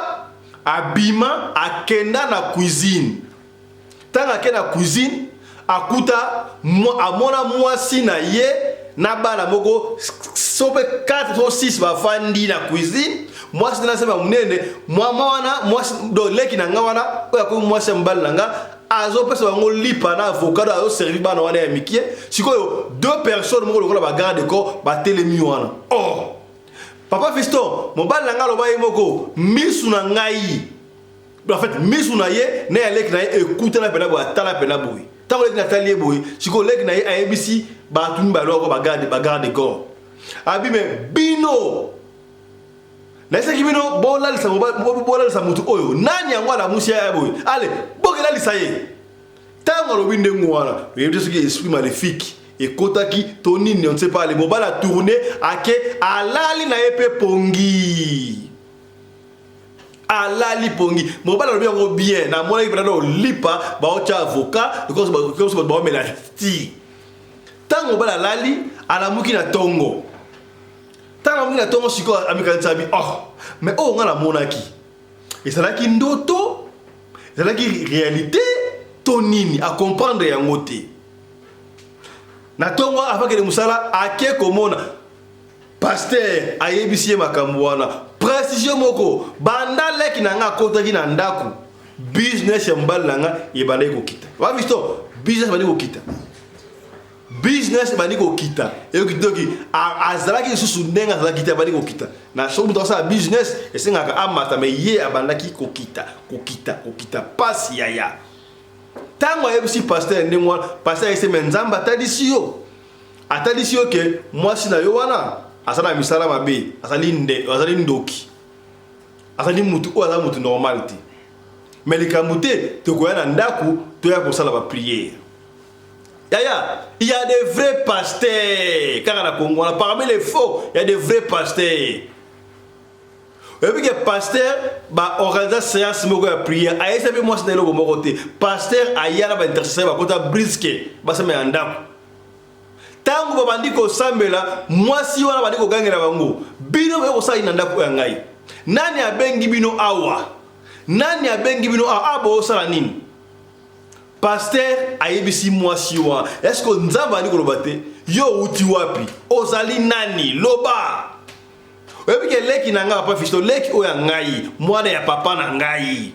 abima akenda na cuisine ntango ake na cuisine akuta amona mwasi na ye na bana moko so mpe 4 to 6 bafandi na cuisine mwasi na nsema monene mama wana mwasi do leki na nga wana oyo akomi mwasi ya mobali na nga azopesa bango lipa na avocado azoservi bana wana ya mikie sikoyo deux personnes moko lokola bagarde corps batelemi wana oh papa fiston mobali na nga aloba ye moko misu na ngai. En fait, misu na ye na ya leki na ye ekutana mpena boye, atala mpena boye. Ntango leki na atali ye boye, sikoyo leki na ye ayebisi bato mibale wako bagarde, bagarde corps abi: "Me bino, nayesaki bino bolalisa, bolalisa motu oyo. Nani yango alamusi ya boye? Ale, bokelalisa ye." Ntango alobi ndenge wana, oyebi te soki esprit maléfique ekotaki to nini, on ne sait pas. Ale, mobali atourne, ake, alali na ye mpe pongi, alali pongi. Mobali alobi yango bien: "Namonaki mpena olipa baotya avocat, bato baomela ti." Ntango mobali alali, alamuki na ntongo. Ntango alamuki na ntongo sikoyo, amikanisa abi: "Oh, mais oyo nga namonaki ezalaki ndoto, ezalaki réalité to nini?" Acomprendre yango te. Na ntongo afakele mosala, ake komona pasteur, ayebisi ye makambo wana. Précision moko: banda leki na nga akotaki na ndako, business ya mobali na nga ebandaki kokita. Bavisto, business ebandi kokita, business ebandi kokita. Eyoki toki azalaki lisusu ndenge azalaki te, abandi kokita. Na soki moto asala business, esengaka amata, me ye abandaki kokita, kokita, kokita. Pasi yaya. Ntango ayebisi pasteur ndenge wana, pasteur ayebisi: "Me Nzambe atalisi yo, atalisi yo ke mwasi na yo wana aza na misala mabe, azali nde, azali ndoki, azali mutu oyo aza mutu normal te. Me likambo te, tokoya na ndako, toya kosala baprière." Yaya, il y a des vrais pasteurs kaka na Congo wana. Parmi les faux, il y a des vrais pasteurs. Oyebi ke pasteur baorganiza séance moko ya prière, ayesa mpe mwasi na eloko moko te. Pasteur aya na baintercesseur, bakota brusque, basambela na ndako. Ntango babandi kosambela, mwasi wana bandi kogangela bango: "Bino boye kosala na ndako ya ngai? Nani abengi bino awa? Nani abengi bino awa? Awa bosala nini?" Pasteur ayebisi mwasi wana: "Est-ce Nzambe andi koloba te? Yo outi wapi? Ozali nani? Loba." Oyebi ke leki na ngai, papa Fisto, leki oyo ya ngai, mwana ya papa na ngai,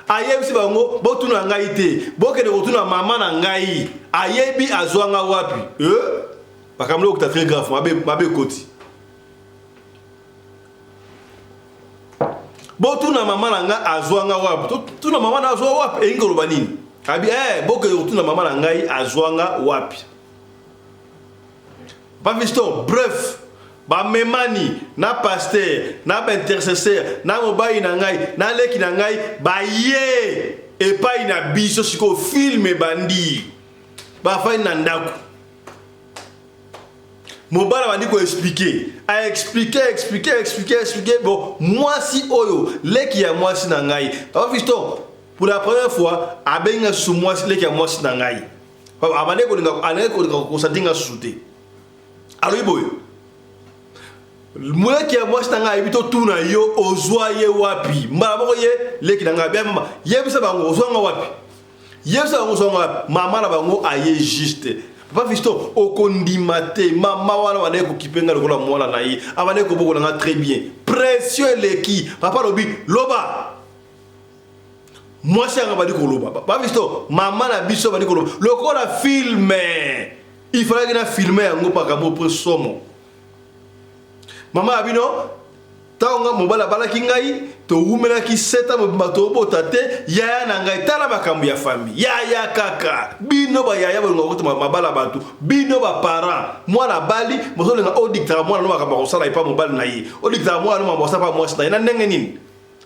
ayebisi bango: "Botuna ngai te, bokende kotuna mama na ngai, ayebi azwanga wapi." Eh? Makambo okota très grave, mabe, mabe ekoti. "Botuna mama na ngai azwanga wapi." Tuna mama na azwa wapi elingi koloba nini? Abi eh, "Bokende kotuna mama na ngai azwanga wapi." Papa Fiston, bref, bamemani na pasteur, na baintercesseur, na mobali na ngai, na leki na ngai, baye epai na biso. Sikoyo film ebandi. Bafandi na ndako, mobali abandi koexpliquer, aexpliquer, expliquer, expliquer, expliquer. Bon, mwasi oyo, leki ya mwasi na ngai, papa Fiston, pour la première fois abengi nga susu mwasi, leki ya mwasi na ngai. Abandi kolinga, alingaki kolinga kosanti nga susu te. Alobi boye: "Moleki ya mwasi na ngai ayebi, totuna yo, ozwa ye wapi?" Mbala moko ye leki na ngai bia: "Mama, yebisa bango ozwanga wapi, yebisa bango ozwanga wapi." Mama na bango aye juste. Papa Fiston, okondima te, mama wana bandaki kokipe ngai lokola mwana na ye, abandaki kobokola nga très bien. Pression eleki, papa alobi: "Loba." Mwasi yanga bandi koloba. Papa Fiston, mama na biso bandi koloba lokola film. Il fallaki na filme yango makambo mpo somo. Mama ya bino, ntango nga mobali abalaki ngai, towumelaki seta mobimba, tobota te. Yaya na ngai, tala makambo ya famille. Yaya kaka bino bayaya bolinga kota mabala bato. Bino baparent, mwana abali, bozolinga odiktaka mwana no makambo akosala epa mobali na ye, odiktaka mwana no makambo akosala pa mwasi na ye. Na ndenge nini?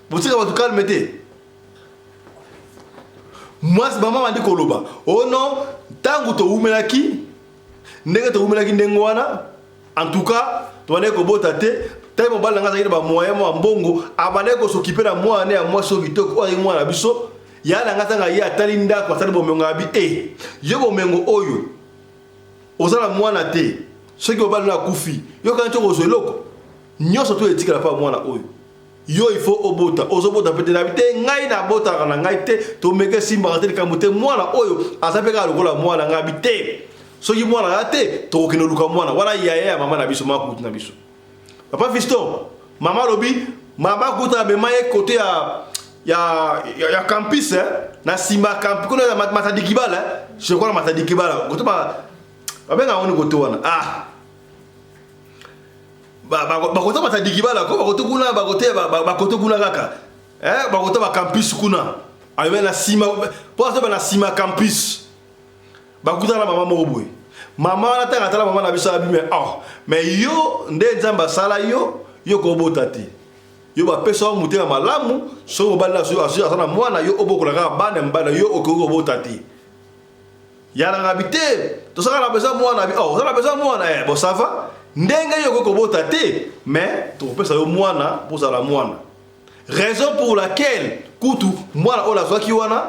Botika bato calme te. Mwasi, mama bandi koloba: "Oh non, ntango towumelaki ndenge towumelaki ndenge wana, en tout cas tobandaki kobota te. Ntango mobali na ngai azalaki na bamoyen mwa mbongo, abandaki kosokipe na mwana ya mwasi oyo kitoko, oyo azalaki mwana na biso. Ya na ngai, ntango ye atali ndako, atali bomengo, abi: 'E, yo bomengo oyo, oza na mwana te. Soki mobali no akufi, yo kani ti okozwa eloko nyonso to etikala mpa mwana oyo. Yo il faut obota, ozobota mpe te.' Nabi te, ngai nabotaka na ngai te, tomeke esimbaka te. Likambo te, mwana oyo aza mpe kaka lokola mwana ngai.' Abi te, soki mwana aza te, tokokende oluka mwana wana, yaya ya mama na biso, mama kutu na biso." Papa Fiston, mama alobi, mama kuta amema ye kote ya campus, eh? Na nsima ya campus kuna ya Matadi Kibala, eh? Je crois na Matadi Kibala, kote babenga yango ni kote wana, ah, bakote Matadi Kibala ko, bakote kuna, bakote, bakote kuna kaka. Eh, bakota ba campus kuna. Ayo na sima po azo na sima campus. Bakutana na mama moko boye. Mama wana tanga tala mama na biso abi mais oh, mais yo nde Nzambe asala yo, yo kobota te. Yo bapesa yo motema malamu, soki mobali na soki aza na mwana yo obokola kaka bana mibali yo okoki kobota te. Ya na ngabi te, tosaka na besoin mwana bi oh, oza na besoin mwana eh, bon ça va. Ndenge yo okoki kobota te, mais tokopesa yo mwana mpo ozala mwana. Raison pour laquelle kutu mwana oyo nazwaki wana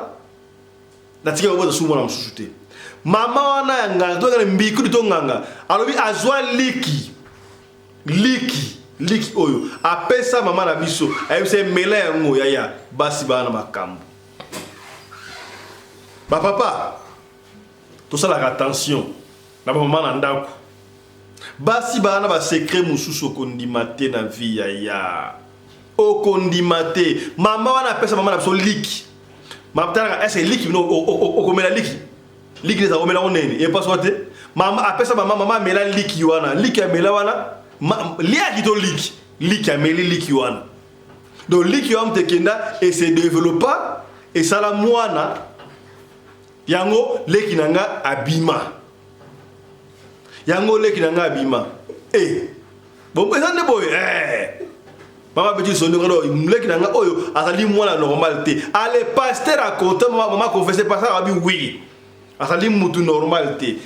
natikaki kobota su mwana mosusu te. Mama wana ya nganga tokende mbikudi to nganga alobi azwa liki liki liki oyo apesa mama na biso ayebisa ye mela yango yaya basi baa na makambo ba papa tosalaka attention na ba mama na ndako basi baa na ba secret mosusu okondima te na vie yaya okondima te mama wana apesa mama na biso liki matalaka ese liki bino okomela liki liki eza komela ngo nini epaswa te mama apesa mama mama amela liki wana liki amela wana liaki to liki liki ameli liki wana donc liki wana moto ekenda ese developpa esala mwana yango leki na nga abima yango leki na nga abima e eh, bongo eza nde boye eh. Mama beti sondi ngalo leki na nga oyo azali mwana normal te. Ale pasteur a compte mama mama confesse pasteur abi oui. Azali mutu normal te.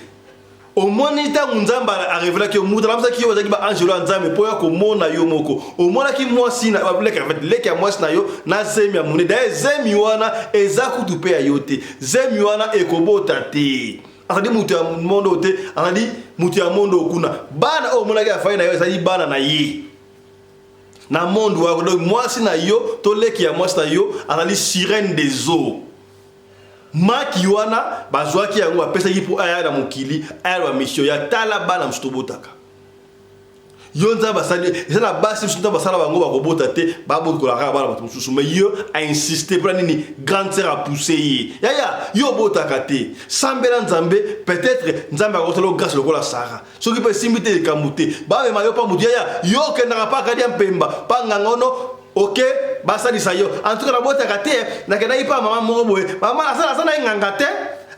Omoni ntango Nzambe arevelaki yo mutu alamisaki yo bazalaki ba angelo ya Nzambe mpo ya komona yo moko. Omonaki mwasi na leki en fait leki ya mwasi na yo na zemi ya monene. D'ailleurs zemi wana eza kutu mpe ya yo te. Zemi wana ekobota te. Azali mutu ya monde oyo te, azali mutu ya monde oyo kuna. Bana oyo omonaki afai na yo ezali bana na ye. Na monde wana donc mwasi na yo to leki ya mwasi na yo azali sirène des eaux. Maki wana bazwaki yango bapesaki mpo aya na mokili aya na bamisio ya tala bana mosusu tobotaka yo nzambe asali eza na basi mosusu nzambe asala bango bakobota te babokola kaka bana bato mosusu mais yo ainsiste mpona nini grande sœur apousse ye yaya yo obotaka te sambela nzambe peut-être nzambe akosala yo grâce lokola sara soki mpe esimbi te likambo te bamema yo mpa motu yaya yo okendaka mpa kadi ya mpemba mpa nganga ono oke basalisa yo en tout cas nabotaka te nakendaki mpa mama moko boye mama asala aza na ye nganga te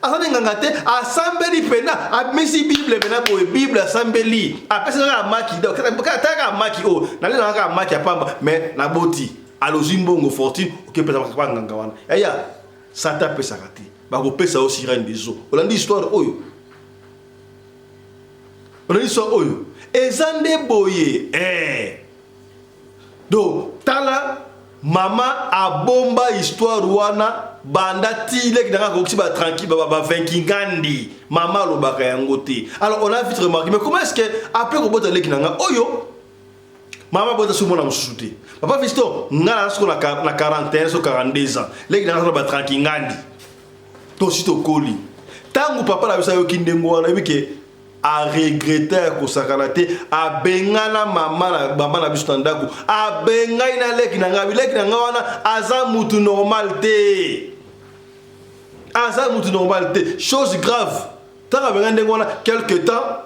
aza na nganga te asambeli mpena abimisi bible mpena boye bible asambeli apesi kaka maki kaka maki oyo nalelaka kaka maki ya pamba mais naboti alozwi mbongo fortune okepesa mpa nganga wana yaya satan apesaka te bakopesa yo sirene des eaux olandi histoire oyo olandi histoire oyo eza nde boye eh. Donc tala mama abomba histoire wana banda ti leki nanga akokisi ba tranquille ba ba vankingandi mama alobaka yango te alors on a vite remarqué mais comment est-ce que après kobota leki nanga oyo mama abota su mwana mosusu te papa fiston nga na soko na 41 so 42 ans leki nanga ba tranquillandi tosi tokoli ntango papa na biso ayoki ndenge wana yebi ke a regretta ya kosakana te abengana mama na mama na biso na ndako abengai na leki na ngai leki na ngai wana aza mutu normal te aza mutu normal te chose grave ntango abengai ndenge wana quelque temps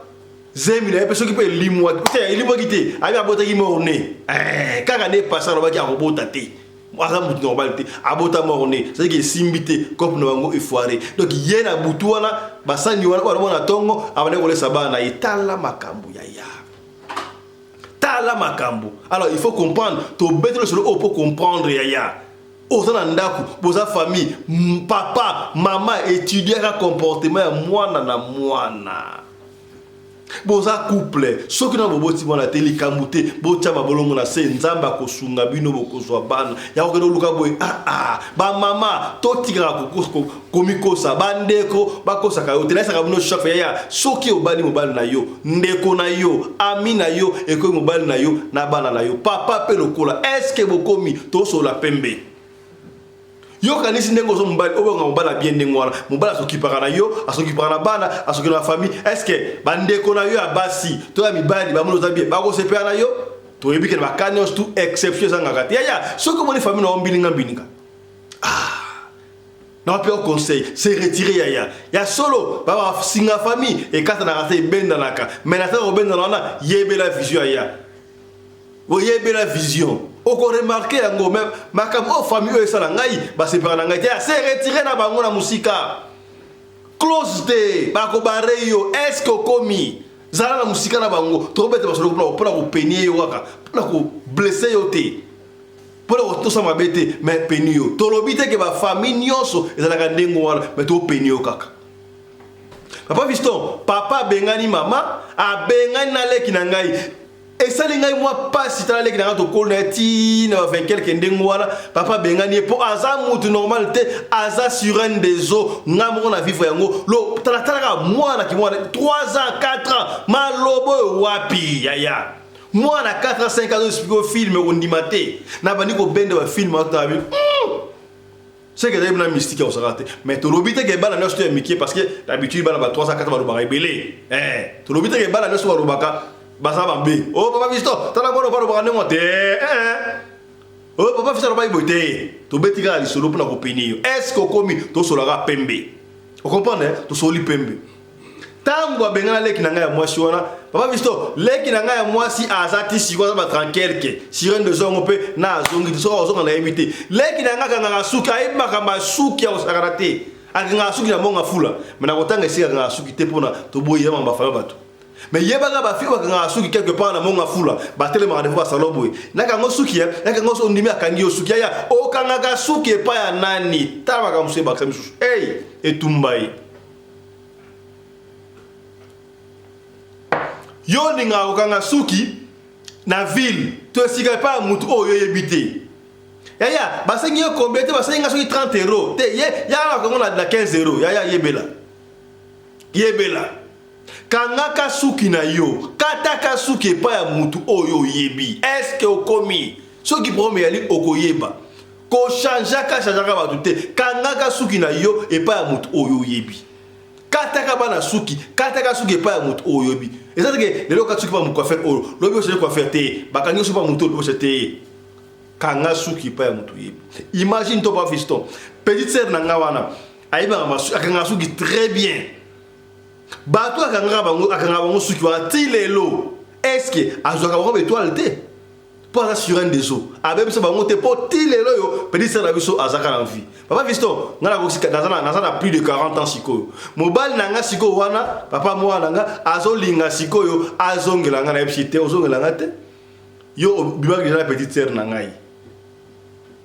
zemi na ye mpe soki mpe elimwaki te elimwaki te ayebi abotaki morne eh, kaka nde pasa alobaki akobota te aza mutu normal te abota mort ne c'est que esimbi te cope na bango efoire donc ye na butu wana basani wana oyo alomona ntongo abandaki kolesa bana na ye tala makambo ya ya tala makambo alors il faut comprendre tobeteli solo oyo mpo comprendre ya ya oza na ndako boza famille papa mama etudiaka comportement ya mwana na mwana Boza couple soki nanu boboti mwana te likambo te botia mabolongo na se nzambe akosunga bino bokozwa bana ya kokende koluka boye ah, ah. Bamama totikaka komikosa bandeko bakosaka yo te nayesaka bino chaque fois yaya soki obali mobali na yo ndeko na yo ami na yo ekomi mobali na yo na bana na yo papa mpe lokola eske bokomi tosolola pembe Yo okanisi ndenge ozo mobali obonga mobali ya bien ndenge wana mobali asokipaka na yo asokipaka na bana asoki na famille est ce que bandeko na yo ya basi to ya mibali bamoni oza bien bakosepela na yo toyebi ke na baka nyonso tout exception ezangaka te yaya soki omoni famille na yo mbilinga mbilinga ah na wapi yo conseil se retirer yaya ya solo basinga famille ekatanaka te ebendanaka mais na ntango kobendana wana yebela vision yaya oyebela vision. Okoremarquer yango mais makambo oyo famille oyo esala ngai basepaka na ngai te. Se retirer na bango na mosika. Close te bakobare yo. Est-ce que okomi zala na mosika na bango? Tokobeta masolo mpona kopenie yo kaka, mpona koblesser yo te, mpona kotosa mabe te, mais peni yo. Tolobi te ke bafamille nyonso ezalaka ndenge wana, mais topeni yo kaka. Papa Fiston, papa abengani mama, abengani na leki na ngai. Esali ngai mwa pasi. Tala leki na ngai, tokoli na ye ti na ba 20 quelque ndenge wana. Papa abengani ye mpo aza mutu normal te, aza sirène des eaux. Ngai moko na vivre yango. Lo talatala kaka mwana kimwana 3 ans, 4 ans, malobo oyo wapi yaya? Mwana 4 ans, 5 ans, explique film okondima te. Na bandi kobenda bafilm atabi c'est que ezali na mystique ya kosaka te. Mais tolobi te ke bana nyonso to ya mike, parce que d'habitude bana ba 3 ans, 4 balobaka ebele. Tolobi te ke bana nyonso balobaka baza mabe. O papa Fiston, tala mwana balobaka ndenge te. O papa Fiston alobaki boye te. Tobeti kaka lisolo mpona kopeni yo. Est ce que okomi? Tosolaka pembe, ocomprendre? Tosoli pembe. Ntango abengana leki na ngai ya mwasi wana, papa Fiston, leki na ngai ya mwasi aza ti sikoyo aza ba quelque sirène de zongo mpe na azongi te. Soki azonga, nayebi te. Leki na ngai akangaka suki, ayebi makambo ya suki ya kosakana te. Akangaka suki na mbongo afula me na kotanga esika akangaka suki te, mpona toboyi ya mamba faya bato. Mais yebaka bafille bakangaka suki quelque part na monga fula, batelemaka defo basalon boye: nakango suki, nakango so. Ondimi, akangi yo suki. Yaya, okangaka suki epai ya nani? Tala makambo mosusu ebakisa misusu. Ey, etumba ye. Yo olingaka kokanga suki na ville to esika epai ya mutu oyo oyebi te. Yaya, basengi yo combien te? Basengi nga soki 30 euro te. Ye yaka na kongo na 15 euro. Yaya, yebela, yebela, kangaka suki na yo, kataka suki epai ya mutu oyo oyebi. Est-ce okomi? Soki problème eyali, okoyeba kochangeaka changeaka bato te. Kangaka suki na yo epai ya mutu oyo oyebi. Kataka bana suki, kataka suki epai ya motu oyo oyebi. Eza teke lelo okati suki pa mocoiffeur oyo, lobi ochange coiffeur te, bakangi suki pa motu oyo, lobi te. Kanga suki epai ya motu oyebi. Imagine to pa Fiston, petite sœur na nga wana ayebaka, akangaka suki très bien. Bato akangaka bango, akangaka bango suki wana ti lelo. Est-ce azwaka bango baétoile te? Mpo aza sirène des eaux, abebisa bango te. Mpo ti lelo oyo petite sœur na biso azaka na vie. Papa Fiston, ngai nakoki, naza na plus de 40 ans sikoyo. Mobali na nga sikoyo wana, papa mwana na nga azolinga sikoyo azongela nga. Nayebisi te, ozongela nga te. Yo obimaki deja na petite sœur na ngai,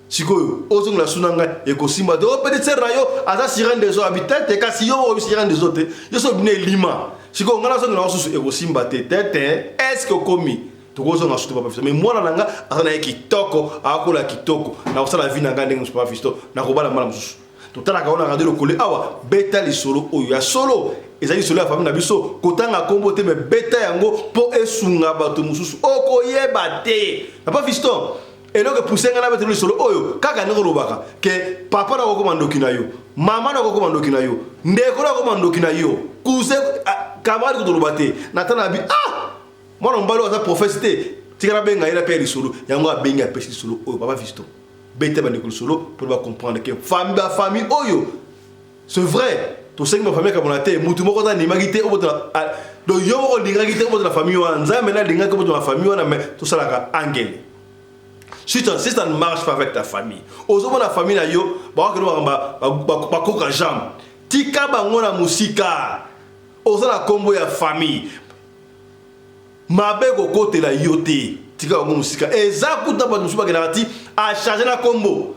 sikoyo ozongela su na ngai, ekosimba te. O petite sœur na yo aza sirène des eaux, abi te te. Kasi yo oyebi sirène des eaux te. Yo so obina elima, sikoyo ngai nazongela ngo susu, ekosimba te te te. Est ce que okomi? Tokozonga sutu, papa Fiston. Mais mwana na nga aza na ye kitoko, akola kitoko. Nakosala vie na ngai ndenge mosusu. Papa Fiston, nakobala mwana mosusu. Totalaka wana radio lokole awa. Beta lisolo oyo ya solo, ezali lisolo ya famille na biso. Kotanga nkombo te, mais beta yango mpo esunga bato mosusu. Okoyeba te, papa Fiston, eloko epuse ngai nabetela lisolo oyo kaka ndenge olobaka ke papa na kokoma ndoki na yo, mama na kokoma ndoki na yo, ndeko na kokoma ndoki na yo, cousin, camarade. Kotoloba te natana bi. Ah, mwana mobali oyo aza prophète te. Tika nabenga ye na mpe ya lisolo yango. Abengi, apesi lisolo oyo. Papa Fiston, bete bandeko lisolo mpo bacomprendre ke famille, bafamille oyo, c'est vrai, tosengi bafamille kabona te. Mutu moko aza andimaki te obotana. Donc yo moko olingaki te obotana famille wana, Nzambe na alingaki obotana famille wana, mais tosalaka angele. Si ça ne marche pas avec ta famille, ozomona famille na yo bakokende makambo bakoka jambe, tika bango na mosika. Oza na nkombo ya famille, mabe kokotela yo te. Tika bango mosika. Eza kuta bato mosusu bakendaka ti achange na nkombo,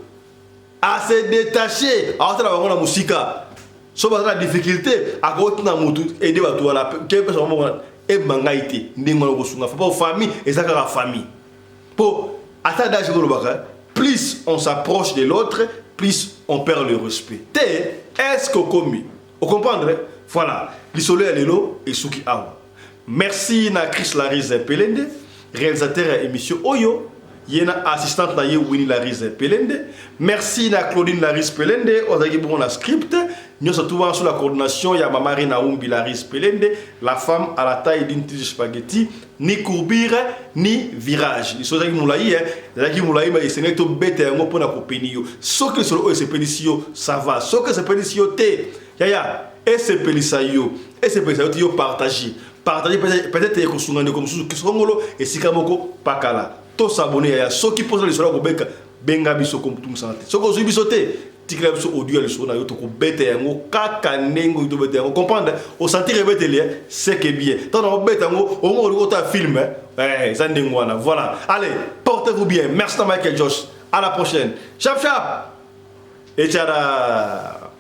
ase détaché, aotala bango na mosika. So baza na difficulté, akotina motu aide bato wana, kepesa bango ebima ngai te. Ndenge wana kosunga po famille eza kaka famille. Po ata d'âge kolobaka, plus on s'approche de l'autre, plus on perd le respect te. Est ce que okomi ocomprendre? Voilà, lisolo ya lelo esuki awa. Merci na Chris Larise Pelende, réalisateur ya émission oyo, ye na assistante na ye Winnie Larise Pelende. Merci na Claudine Larise Pelende, ozalaki bongo na script nyonso tu wana, sous la coordination ya mama Rina Umbi Larise Pelende, la femme à la taille d'une tige spaghetti, ni courbure ni virage. Liso ezalaki molai, ezalaki molai, ma esengeli tobeta yango mpona kopeni yo. Soki lisolo oyo esepelisi yo, ça va. Soki esepelisi yo te, yaya, esepelisa yo, esepelisa yo te, yo partage, partage. Peut-être ekosunga ndeko mosusu songolo esika moko pakala. Tos'abonner, yaya. Soki mposa lisolo ya kobeka, benga biso, komutumusana te. Soki ozwi biso te, tikela biso audio ya lisolo na yo, tokobeta yango kaka ndenge oyo tobeta yango. Comprendre, osentir ebeteli, c'est que bien. Ntango na kobeta yango, omo olingi otala film, eza ndenge wana. Voilà, allez, portez-vous bien. Merci na Michael Josh, à la prochaine. Chap chap echara.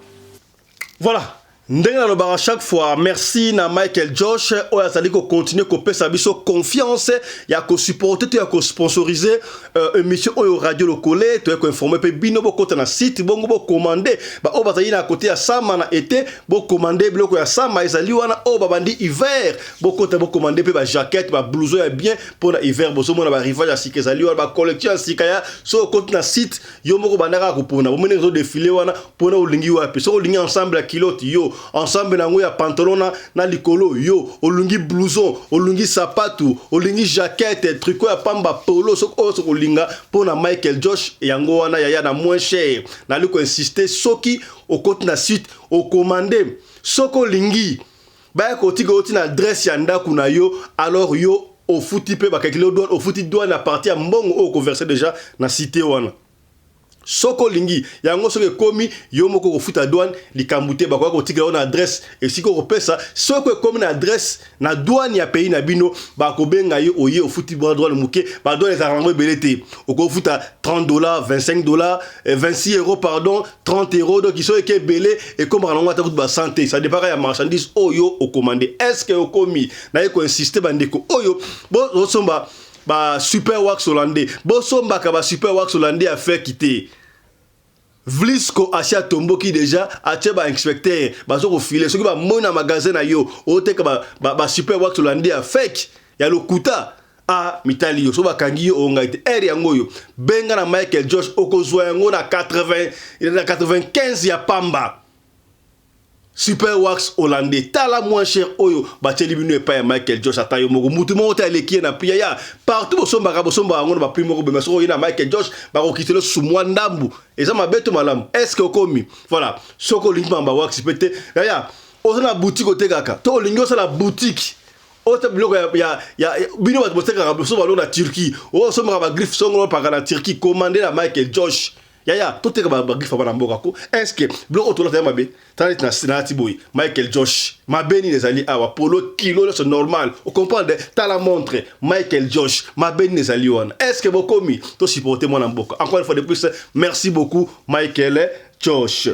Voilà ndenge nalobaka chaque fois, merci na Michael Josh oyo azali kocontinue kopesa biso confiance ya kosupporter to ya kosponsoriser émission oyo Radio Lokole. Toye koinformer mpe bino, bokota na site bongo bocommander. Baoyo bazali na kote ya sama na ete, bocommander biloko ya sama ezali wana. Oyo babandi hiver, bokota bocommander mpe bajaquette, bablouson ya bien mpona hiver. Bozomona barivage ya sika ezali wana, bacollection ya sika ya. So okoti na site, yo moko bandaka kopona. Bomoni ezodéfiler wana, mpona olingi wapi. Soki olingi ensemble ya culotte, yo ensemble nango ya pantalon na likolo, yo olingi blouson, olingi sapatu, olingi jaquette, tricot ya pamba, polo, soki oyo soki olinga mpona Michael Josh, yango wana, yaya, na moins cher. Nali koinsister, soki okoti na site, ocommander, soki olingi baya kotika oti na adresse ya ndako na yo, alors yo ofuti mpe bacalculer douane, ofuti douane à partir ya mbongo oyo okoverser déjà na site wana. Soki olingi yango, soki ekomi, yo moko kofuta douane, likambo te. Bakoka kotikela yo na adresse esika okopesa. Soki ekomi na adresse na douane ya pays na bino, bakobenga yo, oye, ofuti douane moke. Badouane ezalaka yango ebele te. Okofuta 30 $, 25 $, 26 €, pardon, 30 €. Donc soki eke ebele, ekomaka nango ata kutu ba 100 te. Ça dépend ya marchandise oyo ocommander. Est ce que okomi? Naye koinsister, bandeko oyo bosomba ba super wax hollandais, bosombaka ba super wax hollandais ya fake te. Vlisco asi atomboki déjà, atie bainspecteur, bazo kofiler. Soki bamoni na magasin na yo oteka ba super wax hollandais ya fake, ya lokuta, a mitali yo. So bakangi yo, ongai te ere yango oyo. Benga na Michael Josh, okozwa yango na 80, na 95 ya pamba. Super wax hollandais, tala moins cher oyo batieli bino epai ya Michael Josh. Ata yo moko, mutu moko te aleki ye na prix ya partout. Bosombaka, bosombaka yango na baprix moko bema. Soki oye na Michael Josh, bakokitela susu mwa ndambu. Eza mabe to malamu? Est ce que okomi? Voilà. Soki olingi mamba wax mpe te, yaya, oza na boutique otekaka to olingi osala boutique, ota biloko ya bino bato botekaka so baloko na Turquie, osombaka bagriffe songolo paka na Turquie, commande na Michael Josh. Yaya, toteka bagriffe bana mboka ko. Est ce que biloko oyo tolata ya mabe? Tala neti nalati boye, Michael Josh, mabe nini ezali awa? Polo kilo nyonso normal, ocomprendre. Tala montre Michael Josh, mabe nini ezali wana? Est ce que bokomi? Tosupporter mwana mboka. Encore une fois de plus, merci beaucoup Michael Josh.